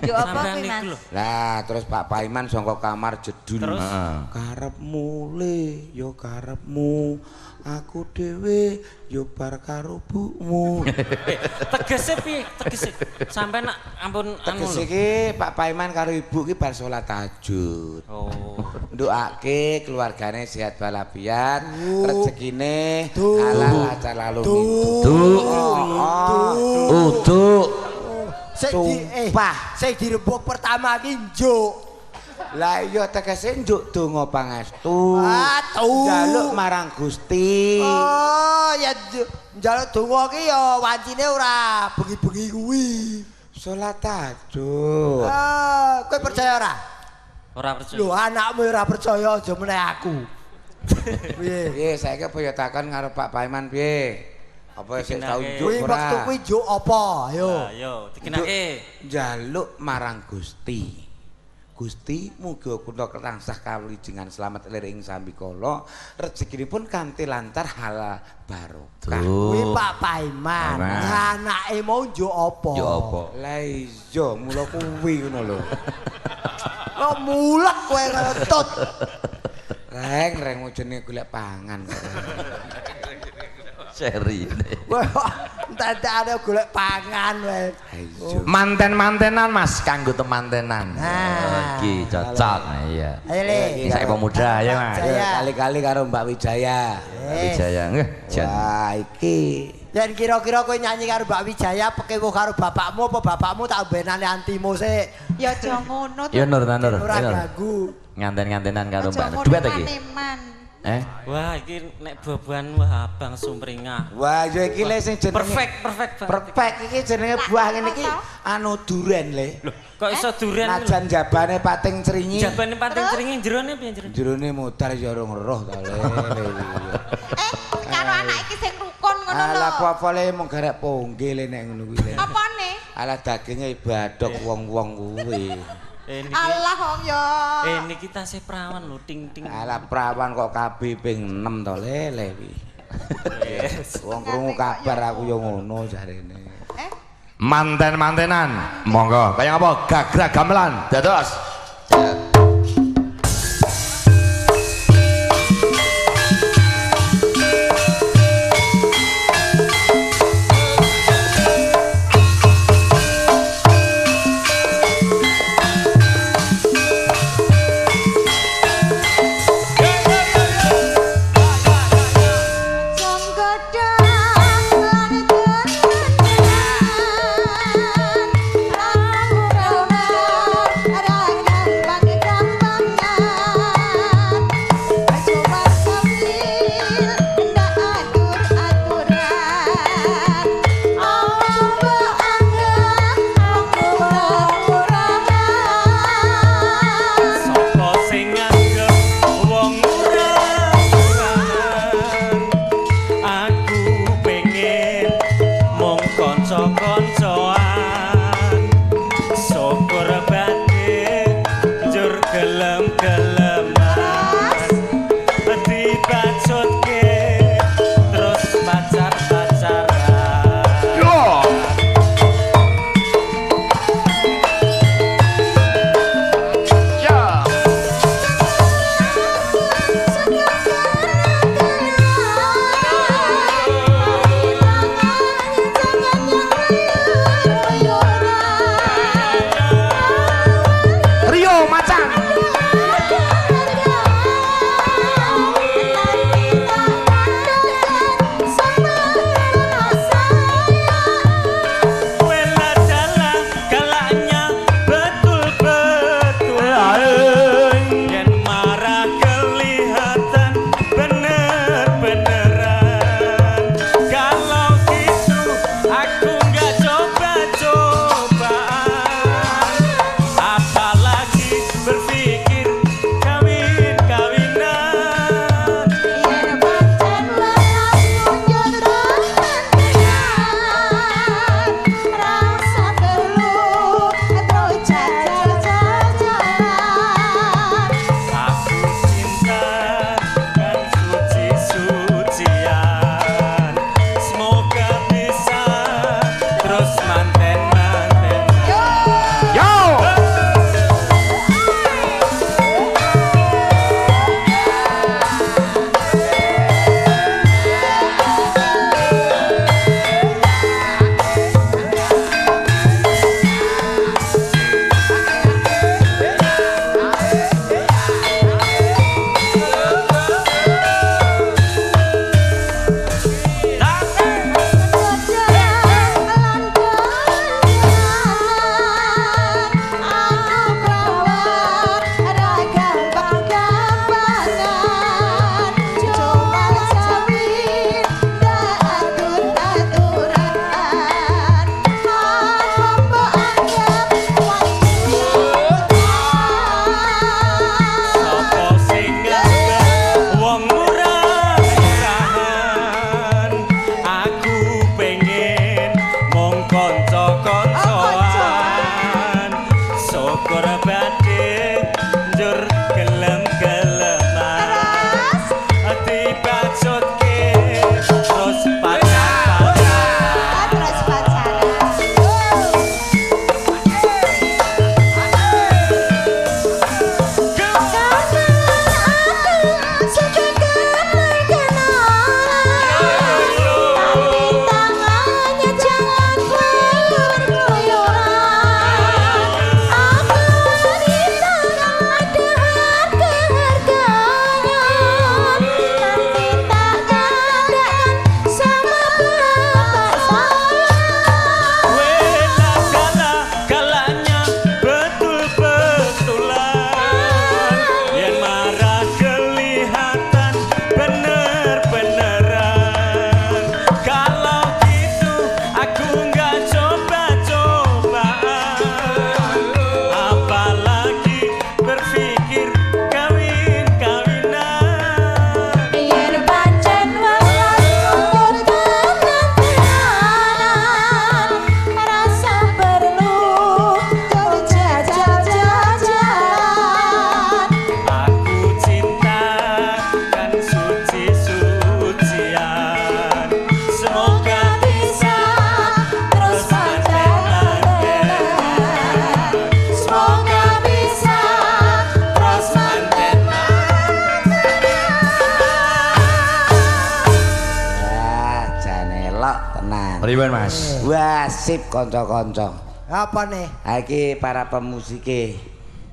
Yo apa Sampean kuwi niku Mas? lho. Lah terus Pak Paiman saka kamar jedul. Terus? Heeh. Karepmu le ya karepmu. Aku dhewe ya bar karo bukmu. Eh, tegese piye? Tegese sampean nak ampun anu Tegese lho. iki Pak Paiman karo ibu ki bar salat tahajud. Oh. Ndoake keluargane sehat walafiat, rezekine halal aja lalu mintu. Duk. Oh, Uduk. Sing di Sumpah. sing dirembuk pertama ki njuk. Lah iya tegese njuk donga pangestu. Ah, tuh. Njaluk marang Gusti. Oh, ya njaluk donga ki ya wancine ora bengi-bengi kuwi. Salat tahajud. Ah, kowe percaya ora? Ora percaya. Lho, anakmu ora percaya aja meneh aku. Piye? Piye saiki apa ya takon karo Pak Paiman piye? Apa sik tau njuk Kuwi ora? wektu kuwi njuk apa? Ayo. Ayo, dikenake. Njaluk marang Gusti. Gusti muga kula tansah kawlijengan slamet lir ing sambikala, rezekinipun kanthi lancar halal barokah. Kuwi Pak Paiman. Anake mau njuk apa? Njuk apa? Lah iya, mula kuwi ngono lho. Kok mulek kowe ngetut. Reng, reng jenenge golek pangan. Seri. Wah, entek-entekane golek pangan wae. Manten-mantenan Mas kanggo temantenan. Nah. Iki cocok. Iya. Ayo Le. Iki saiki pemuda ya Mas. Kali-kali karo Mbak Wijaya. Wijaya nggih. Jan. Wah, iki. Yen kira-kira kowe nyanyi karo Mbak Wijaya pekewuh karo bapakmu apa bapakmu tak benane antimu sik. Ya aja ngono to. Ya Nur, Nur. Ora ganggu. Nganten-ngantenan karo Mbak. Duet iki. Eh? Wah, iki nek buah-buahan wah abang sumringah. Wah, ya iki le sing jenenge perfect, perfect banget. Perfect iki jenenge buah ngene iki anu duren le. Lho, kok iso duren? Najan jabane pating cringi. Jabane pating cringi jerone piye jerone? Jerone modar ya ora ngeroh ta le. Karo anak iki sing rukun ngono lho. Alah apa-apa le mung garek pongge le nek ngono kuwi le. Apane? Alah daginge badhok wong-wong kuwi. Alah wong ya. Niki tasih prawan lho ting-ting. Alah prawan kok KB ping 6 to le le kuwi. Wong krungu kabar aku ya ngono jarene. Manten-mantenan. Monggo. Kaya apa? Gagrag gamelan. Dados. Jonggodang lan tenan. Melok tenan. Pripun Mas? Wah, sip kanca-kanca. Apa nih? Ha iki para pemusike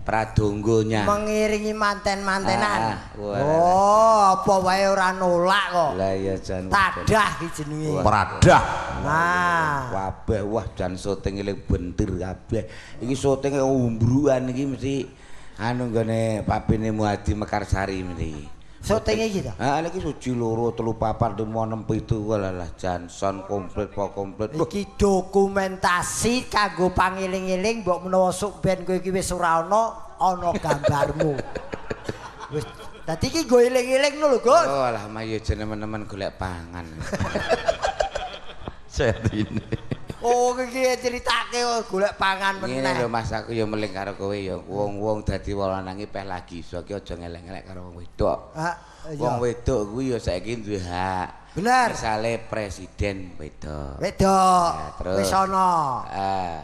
pradonggonya. Mengiringi manten-mantenan. Ah, oh, apa wae ora nolak kok. Lah iya jan. Tadah iki jenenge. Pradah. Nah, kabeh wah jan syuting eling bentir kabeh. Iki syuting umbruan iki mesti anu nggone papine Muhadi Mekarsari mesti. Syutinge iki to? Heeh, iki 1 2 3 4 5 6 7 walah jan son komplit po komplit. Iki dokumentasi kanggo pangiling-iling mbok menawa sok ben kowe iki wis ora ana ana gambarmu. Wis dadi iki nggo eling-eling lho, Gus. Oh alah mayo jeneng-nemen golek pangan. Setine. Oh iki ceritake golek pangan meneh. Ngene lho Mas, aku ya meling karo kowe ya. Wong-wong dadi wong lanang iki peh lagi iso ki aja ngelek-ngelek karo wong wedok. Wong wedok kuwi ya saiki duwe hak. Bener. Misale presiden wedok. Wedok. Wis ana.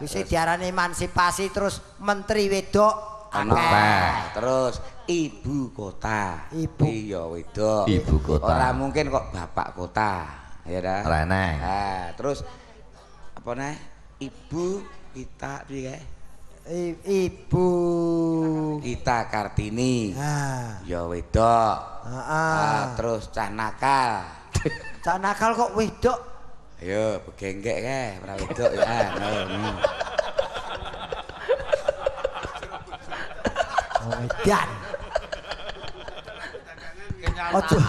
Wis diarani emansipasi terus menteri wedok akeh. Terus ibu kota. Ibu ya wedok. Ibu kota. Ora mungkin kok bapak kota. Ya dah. Ora eneng. Nah, terus apa nih? Ibu kita piye kae? Ibu kita Kartini. Nah. Ya wedok. Heeh. Terus cah nakal. Cah nakal kok wedok? Ayo begenggek kae, ora wedok ya. No. Oh, edan. Aja.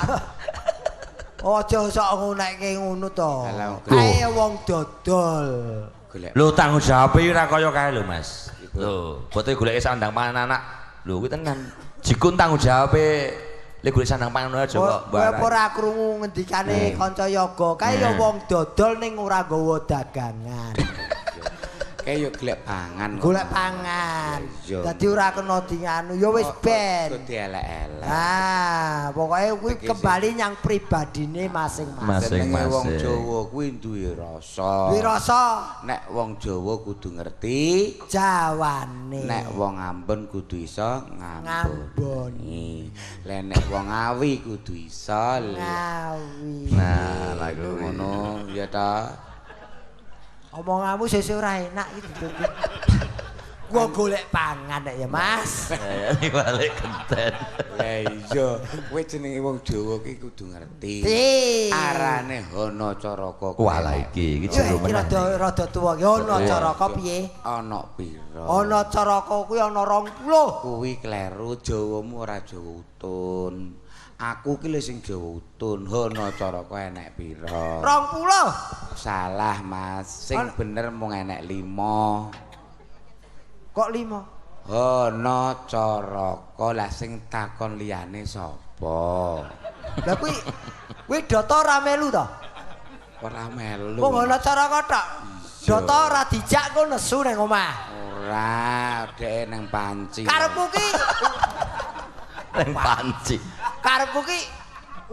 Aja sok ngunekke ngono to. Kae wong dodol. Lho tanggung jawab ora kaya kae lho Mas. Lho, bote goleke sandang pangan anak. Lho kuwi tenan. Jikun tanggung jawabe lek golek sandang pangan aja kok. Kowe apa ora krungu ngendikane kanca yoga? Kae ya wong dodol ning ora nggawa dagangan. Kae ya golek pangan. Golek pangan. Dadi ora kena dinganu ya wis ben. Kudu dielek-elek. Ah, pokoke kuwi kembali nyang pribadine masing-masing. Jenenge wong Jawa kuwi duwe rasa. Duwe rasa. Nek wong Jawa kudu ngerti jawane. Nek wong Ambon kudu iso ngamboni. Lah nek wong Ngawi kudu iso Ngawi. Nah, lagu ngono ya ta. Omonganmu sesuk ora enak iki ditutup. Gua golek pangan nek ya Mas. Ya balik genten. Lah iya, kowe jenenge wong Jawa ki kudu ngerti. Arane Hana Caraka. Wah lah iki iki jero meneh. Iki rada tuwa ki Hana Caraka piye? Ana pira? Hana Caraka kuwi ana 20. Kuwi kleru, Jawamu ora Jawa utun. Aku ki lho sing Jawa utun, Hana Caraka enek pira? 20. Salah Mas, sing bener mung enek 5. Kok 5? Hana Caraka lah sing takon liyane sapa? Lah kuwi kuwi Data ora melu to? Ora melu. Wong Hana Caraka tok. Data ora dijak kok nesu nang omah. Ora, dhek nang panci. Karepku ki nang panci. Karepku ki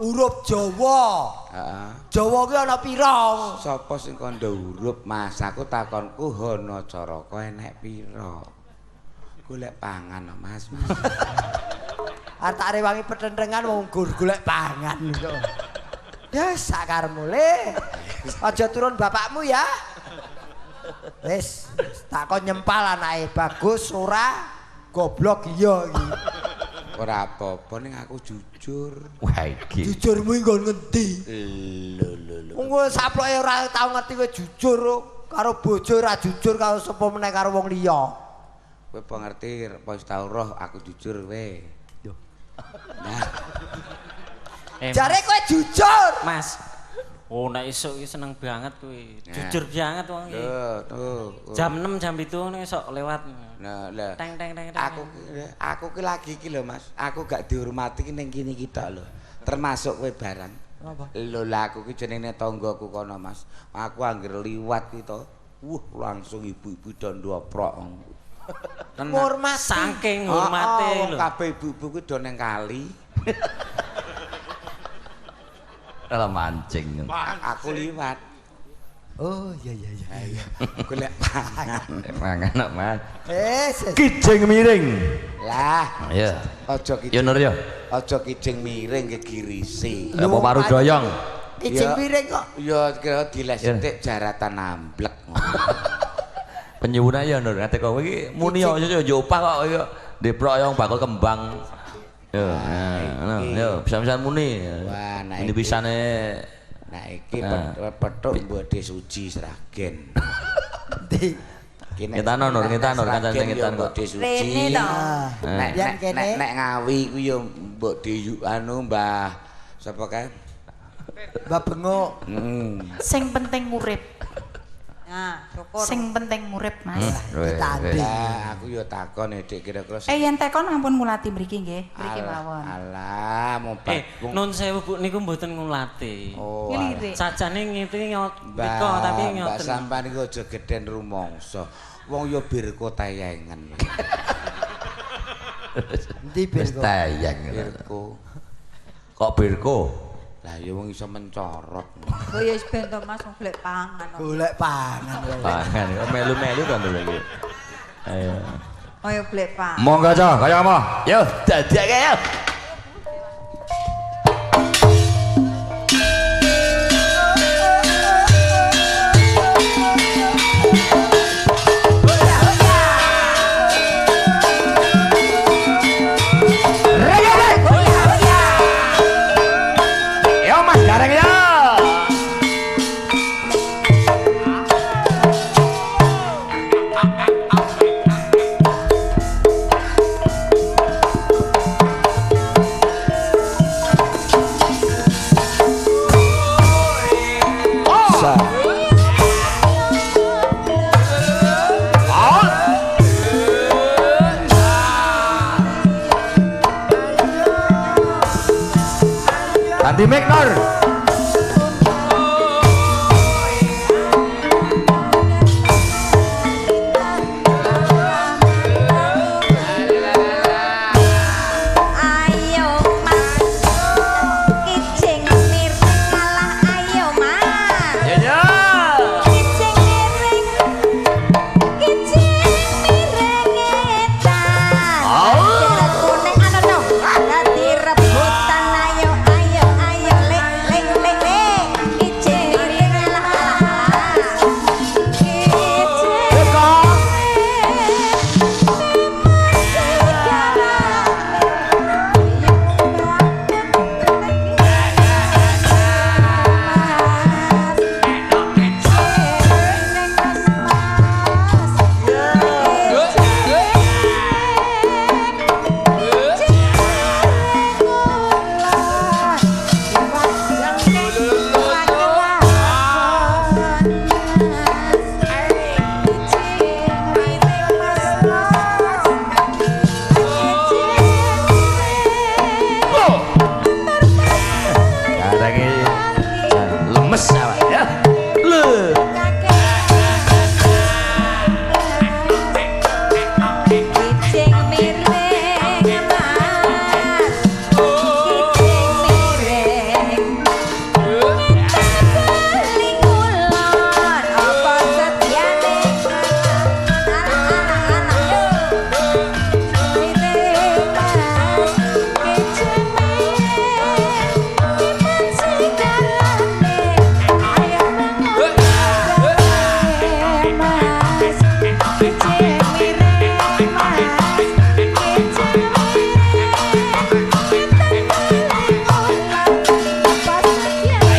huruf Jawa. Heeh. Jawa ki ana pira? Sapa sing kandha huruf, Mas? Aku takonku Hana Caraka enek pira? Golek pangan, Mas. Arep tak rewangi pethentengan wong golek pangan kok. Ya sakarmu le. Aja turun bapakmu ya. Wis, tak kon nyempal anake bagus ora goblok iya iki. Ora apa-apa ning aku jujur. Wah iki. Jujurmu nggon ngendi? Lho lho lho. Wong kowe saploke ora tau ngerti kowe jujur karo bojo ora jujur karo sapa meneh karo wong liya. Kowe apa ngerti apa wis tau roh aku jujur kowe. Lho. Nah. Jare kowe jujur. Mas. Oh nek esuk iki seneng banget kowe. Jujur banget wong iki. Lho, tuh. Jam 6 jam 7 ngono esuk lewat. Nah, lah. Teng teng teng. Aku ki lagi iki lho, Mas. Aku gak dihormati ki ning kene iki tok lho. Termasuk kowe barang. Apa? Lho lah aku ki jenenge tanggaku kono, Mas. Aku anggere liwat ki to. Wuh, langsung ibu-ibu do ndoprok. Hormat saking hormate lho. Kabeh ibu-ibu ki do ning kali. Lah mancing. Aku liwat. Oh iya iya iya. Golek pangan. Pangan kok, Mas. Kijing miring. Lah, iya. Aja kijing. Ya Nur ya. Aja kijing miring kegirise. Apa waru doyong? Kijing piring kok. Ya kira diles sithik jaratan amblek. Penyuwun ya Nur, ate kowe iki muni yo yo opah kok yo deprok yo bakul kembang. Yo, ngono yo bisa-bisa muni. Wah, nek ini pisane nek iki petuk mbok suci Sragen. Ndi? Ngetano Nur, ngetano kancane ngetan kok. Suci. Nek nek Ngawi ku yo mbok anu Mbah sapa kae? Mbah Bengok. Sing penting urip. Nah, syukur. Sing penting urip, Mas. Lah, aku yo takon Dik kira-kira. Yen tekon ampun ngulati mriki nggih, mriki mawon. Alah, mobat. Nun sewu Bu niku mboten ngulati. Oh. Sajane ngiti mriko tapi ngoten. Mbak sampean niku aja gedhen rumangsa. Wong yo birko tayengen. Endi birko? Tayeng. Birko. Kok birko? Lah ya wong iso mencorot. Oh ya wis ben to Mas golek pangan. Golek pangan. Pangan kok melu-melu to lho iki. Ayo. Ayo golek pangan. Monggo cah, kaya apa? Yo dadake yo. Ganti mic Nur. Ayo Mas, kijing miring kalah ayo Mas. Ya ya. Kijing miring, kijing miring edan. Kuning anu no, dadi rebutan ayo ayo ayo lek lek lek lek. Kijing miring alah alah alah. Kijing Gareng iki lemes awak ya. Lho. Kijing miring Mas, kijing miring beli ngulon apa setyane alah alah yo miring Mas, kijing miring iman segarane ayo mangun Mas, kijing miring Mas, kijing miring beli ngulon apa setyane.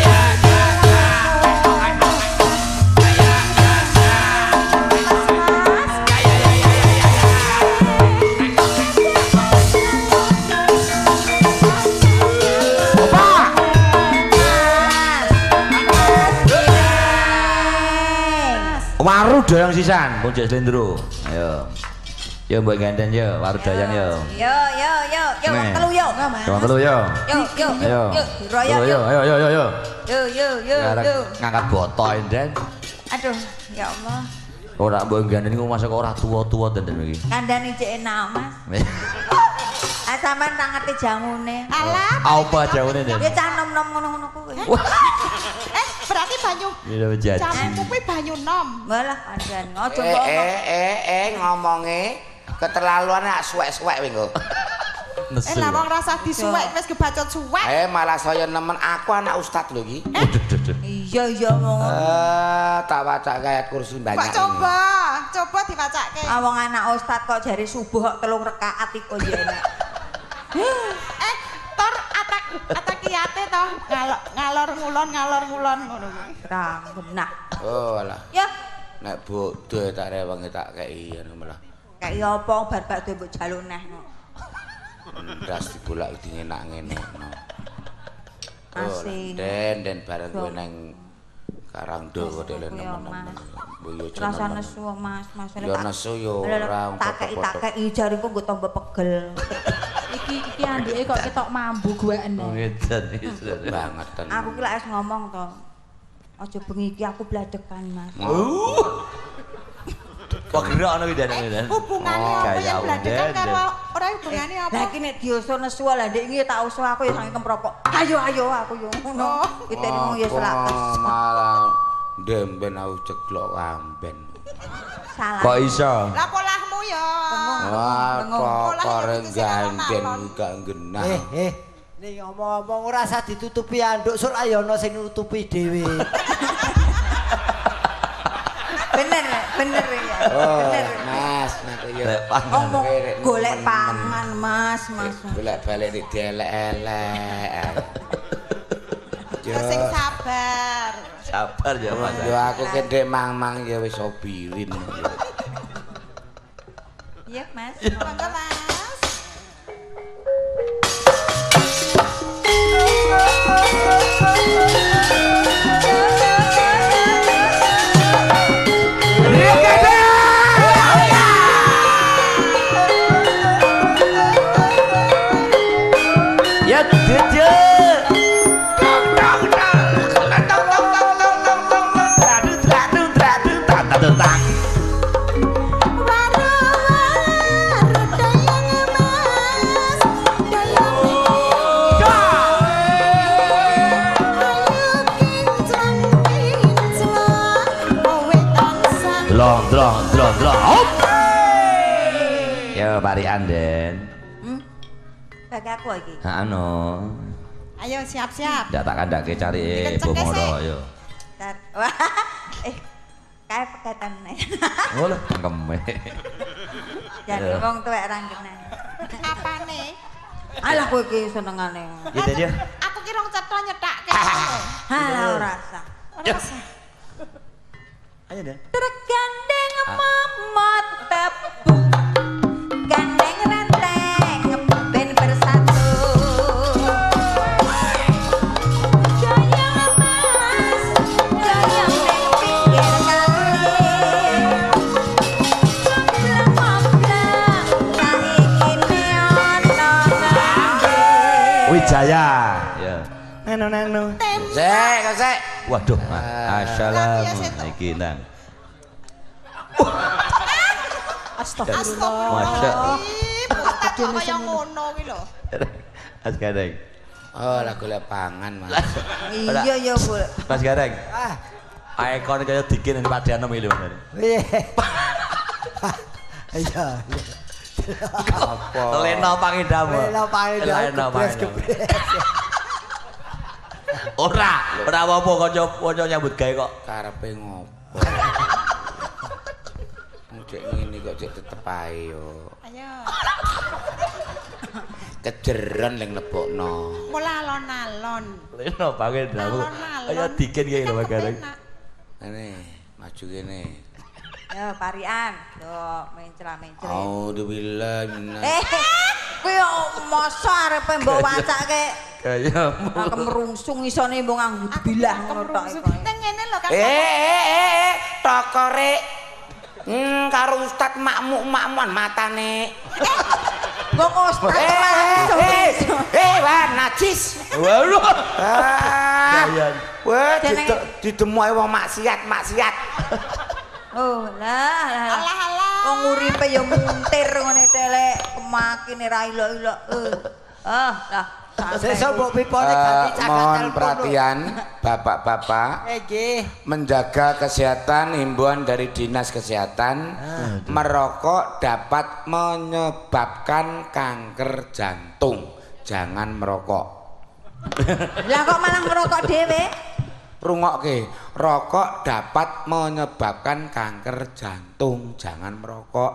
Waru doyong sisan, Punjek Slendro. Ayo. Yo mbok ganden yo, waru doyong yo. Yo yo yo yo wong telu yo. Wong telu yo. Yo yo Ayo. yo diroyok Yo yo. ayo yo yo yo. Yo yo yo yo. Ngangkat boto enden. Aduh, ya Allah. Ora mbok ganden iku masuk ora tuwa-tuwa denden iki. Kandhane cek enak, Mas. Ah sampean tak ngerti jamune. Alah, Apa jamune, Den? Ya cah nom-nom ngono-ngono kuwi. berarti banyu Iya janji. jamuku kuwi banyu nom. Walah kandhane aja Eh mbok eh eh eh ngomonge keterlaluan nak suwek-suwek kowe engko. Nesu. Lah wong rasa disuwek wis kebacut suwek. Malah saya nemen aku anak ustad lho iki. Iya iya wong. Tak wacake ayat kursi banyak. Kok coba, coba diwacake. Ah wong anak ustad kok jare subuh kok 3 rakaat iku ya enak. Tor atakiyate to ngalor ngulon ngono kuwi. Ra genah. Oh alah. Ya. Nek bodho tak rewangi tak kei ngono malah. Kei apa bar bakdo mbok jaluk neh kok. Ndas digolak dingenak ngene. Oh, den bareng kowe nang Karangdo kok lek nemen-nemen. Mbok yo rasa nesu Mas, Mas. Ya nesu yo ora tak kei jariku nggo tombo pegel. Iki anduke kok ketok mambu guweken. Ngeten iki banget. Aku ki lek wis ngomong to. Aja bengi iki aku bladekan, Mas. Kok gerak ngono ki den. Hubungane apa yang bladekan karo ora hubungane apa? Lah iki nek dioso nesu lah ndek iki tak uso aku ya saking kempropok. Ayo ayo aku yo ngono. Kitene wong ya selak. Malah ndemben aku ceglok amben. Salah. Kok iso? Lah polahmu ya. Wah, kok ganden gak genah. Ning ngomong-ngomong ora usah ditutupi anduk sur ayo ana sing nutupi dhewe. Bener, bener ya. Bener. Mas, nek yo ngomong golek pangan, Mas, Mas. Golek balik dielek-elek. Yo sing sabar. Sabar ya, Mas. Yo aku kendek mang-mang ya wis obilin. Iya, Mas. Monggo, Mas. Ya dede. Drong drong drong drong. Hop. Ya parian Den. Bagi aku iki. Ha ano. Ayo siap-siap. Ndak tak kandhake cari Bomoro ayo. Wah. Kae pegatan. Oh lho, cangkeme. Jane wong tuwek ra genah. Apane? Alah kowe iki senengane. Ya dadi. Aku ki rong cetha nyethake. Halah ora usah. Ora usah. Ayo Den. Tergandeng momot tebu. Gandeng renteng ben bersatu. Gayeng Mas, gayeng ning pinggir kali. Gombleng-gombleng saiki ana nande. Wijaya. Ya. Neno neno. Sek, sek. Waduh, assalamualaikum iki nang. Astagfirullah. Masya Allah. Ustaz kaya ngono kuwi lho. Mas Gareng. Oh, lah golek pangan, Mas. Iya ya, Bu. Mas Gareng. Ah, Aikon kaya dikin ning Padhanom iki lho, Mas. Piye? Iya. Apa? Leno pangendamu. Leno pangendamu. Ora, ora apa-apa kanca-kanca nyambut gawe kok. Karepe ngopo? Cek ngene kok cek tetep ae yo. Ayo. Kejeron ling lebokno. Mula alon-alon. Leno pangendamu. Kaya dikin ki lho Mas Gareng. Ngene, maju kene. Yo parian, yo mencla-mencla. Auzubillahi minas. Kuwi yo mosok arepe mbok wacake. Kaya kemrungsung isone mbok nganggo bilah ngono tok iku. Ning ngene lho Kang. Tokore. Karo ustad makmuk-makmuan matane. Wong ustad wah najis. Waduh. Wah, didemoke wong maksiat-maksiat. Oh, lah. Alah alah. Wong uripe ya muntir ngene telek, kemakine ra ilok-ilok. Ah, lah. Sesuk mbok pipone ganti cagak Mohon telepon. perhatian bapak-bapak. Nggih. Menjaga kesehatan, himbauan dari Dinas Kesehatan, merokok dapat menyebabkan kanker jantung. Jangan merokok. Lah kok malah ngerokok dhewe? Rungokke, rokok dapat menyebabkan kanker jantung. Jangan merokok.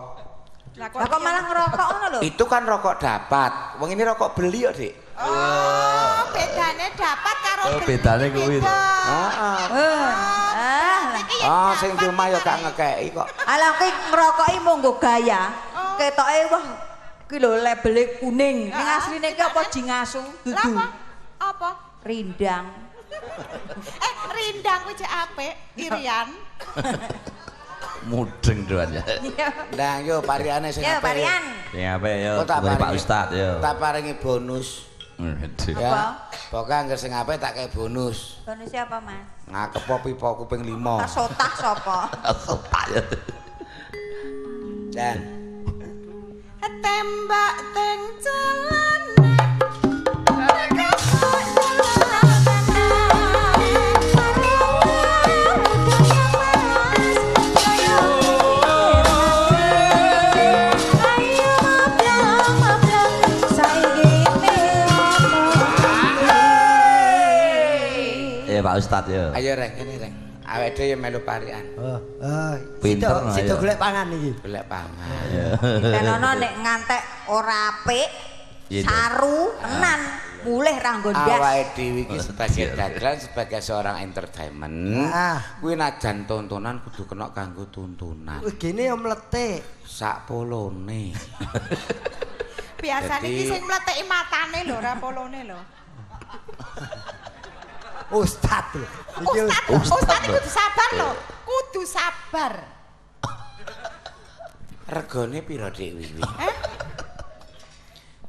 Lah kok malah ngerokok ngono lho? Itu kan rokok dapat. Wong ini rokok beli kok, Dik. Oh, bedane dapat karo Oh, bedane kuwi to. Heeh. Ah. Ah, sing di omah ya gak ngekeki kok. Alah kuwi ngerokoki mung nggo gaya. Ketoke wah ki lho labele kuning. Ning asline ki apa jingasu? Lah Dudu. apa? Apa? Rindang. Rindang kuwi cek apik, irian. Mudeng doan ya. Ndang yo pariane sing Yo apik. parian. Sing apik yo, Kok tak Pak paringi- Ustad yo. Tak paringi bonus. Aduh. Ya. Pokoke angger sing apik tak kei bonus. Bonusnya apa, Mas? Ngakepo pipa kuping 5. Tas sotah sapa? Sotak ya. Dan Tembak teng celana. Pak Ustad yo. Ayo reng kene reng. Awake dhewe ya melu parian. Oh, Pinter, sido ayo. golek pangan iki. Golek pangan. Denono nek ngantek ora apik, saru tenan, mulih ra nggo ndas. Awake dhewe iki sebagai dagelan, sebagai seorang entertainment, kuwi najan tontonan kudu kena kanggo tuntunan. Wih, gene yo mletik. Sak polone. Biasane iki Jadi- sing mleteki matane lho, ora polone lho. Ustad lho. Iki Ustad, Ustad ustad lho. kudu sabar lho. Kudu sabar. Regane pira Dik Wiwi? Eh?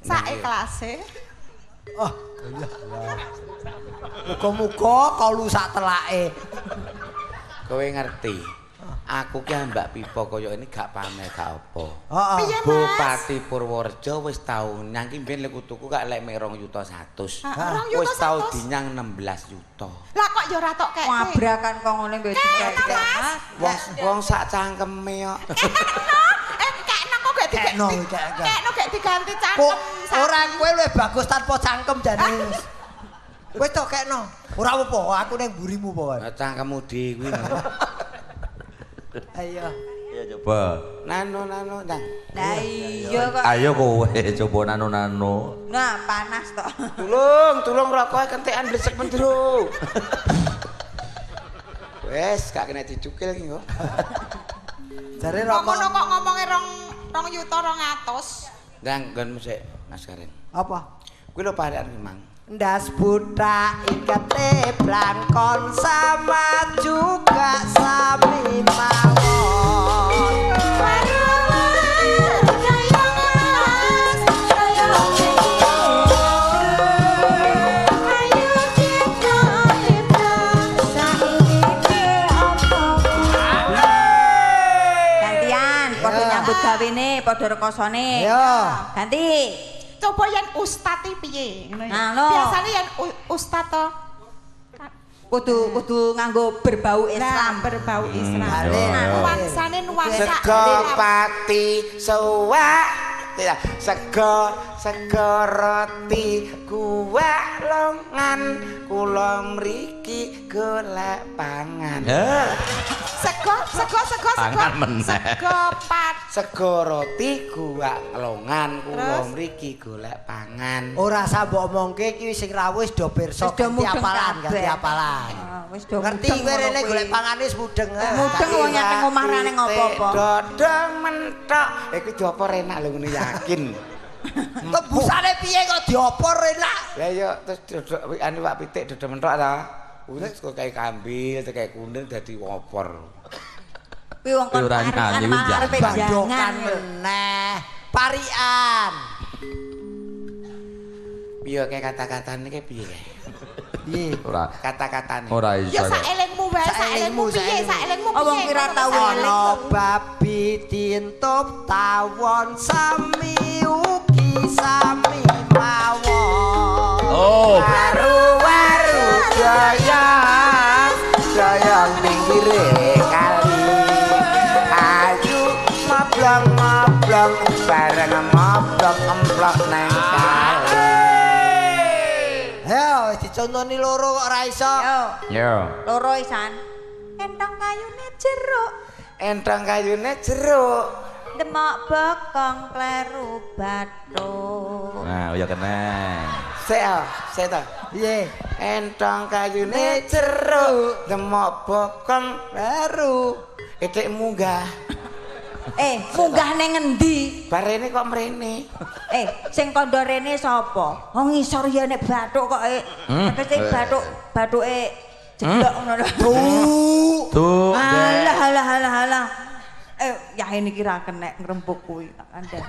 Sak iklase. Oh, iya. Muga-muga kalu sak telake. Kowe ngerti? Aku ki ambak pipa kaya ini gak pamer gak apa. Heeh. Piye, Mas? Bupati Purworejo wis tau nyang ki mbiyen lek tuku gak lek mek 2.100.000. Ha, 2.100.000. Wis tau dinyang 16 juta. Lah kok ya ora tok keke. Wabrakan kok ngene mbek dikek. Mas. Wong wong sak cangkeme kok. Kekno kok gak Kekno, kekno. Kekno gak diganti Kok cangkem. ora kowe luwih bagus tanpa cangkem jane. Kowe tok kekno. Ora apa-apa, aku ning mburimu pokoke. Lah cangkemmu dhewe. Ayo. Iya coba. Nano nano ndang. Lah iya kok. Ayo kowe coba nano-nano. Nah, panas tok. Tulung, tulung rokoke kentekan blesek mendro. Wes, gak kena dicukil iki kok. Jare Kok ngono rokok kok ngomonge 2.200.000. Ndang nggonmu sik, Mas Karin. apa? Kuwi lho parian ki mang. Ndas buta ikete blangkon sama juga sami mawon. Gantian, padha nyambut gawene, padha rekosone. Ayo. Ganti. Coba yen ustad iki piye ngono ya. Nah, no. Biasane yen ustad to Kudu kudu nganggo berbau nah, Islam. berbau Islam. Ayo. Nuansane nuansa Sego pati suwak. Tidak, sego sego roti kuwak longan kula mriki golek pangan. Eh, Sego sego sego sego. Pangan meneh. Sego pat. Sego roti kuwak longan kula Terus? mriki golek pangan. Ora usah mbok omongke iki sing rawuh wis do pirsa Wis do ganti mudeng apalan, ganti kabeh. apalan. Ah, wis do Ngerti mudeng kowe rene ngono kuwi. golek pangane wis mudeng. Mudeng wong nyang omah ra neng apa-apa. Dodong mentok. Iku diopor enak lho ngono yakin. Tembusane piye kok diopor enak. Lah iya terus dodok anu wak pitik dodok mentok ta. Wis kok kayak kambil, kayak kuning dadi opor. Kuwi wong kon Ora parikan nyanyi, malah kuwi arepe Bandokan jangan. meneh. Parian. Piye kayak kata-katane kayak piye kae? Piye? Ora Kata-katane. ora iso. Ya saelengmu wae, saelengmu piye, saelengmu piye. Oh, wong kira tau eling. Ana babi dientup tawon sami ugi sami mawon. Oh. Waru-waru doyong, doyong pinggire kali. Ayu moblong-moblong bareng moblong emplok nang kali. Ayo wis dicontoni loro kok ora iso. Yo. Yo. Loro isan. Entong kayune jeruk. Entong kayune jeruk. Demok bokong kleru bathuk. Nah, ya kena. Sik ah, sik ta. Piye? Entong kayune jeruk, demok bokong kleru. Ethik munggah. Munggah ning ngendi? Barene kok mrene. Sing kandha rene sapa? Wong ngisor ya nek bathuk kok tegese bathuk, bathuke jeblok ngono lho. Tuh. Alah alah alah alah. Ya ini kira kenek ngrembug kuwi tak kandhani.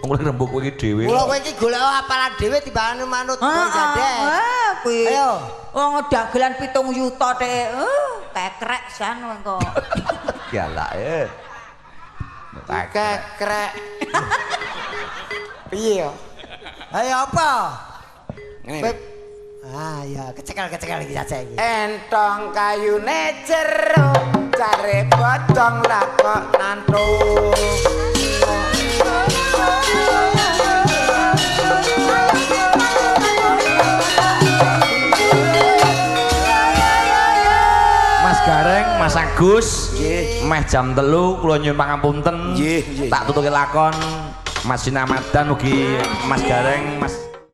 Wong ngrembug kowe iki dhewe. Mula kowe iki golek apalan dhewe timbangane manut kok gandeng. Kuwi. Ayo. Wong dagelan 7 yuta tek. Kekrek jan engko. Galake. Kekrek. Piye yo? Ayo apa? Ngene. Ah ya, kecekel-kecekel iki saja iki. Entong kayune jeruk, jare bodong lah kok nantuk. Mas Gareng, Mas Agus, meh jam 3 kula nyuwun pangapunten. Tak tutuke lakon Mas Sinamadan ugi Mas Gareng, Mas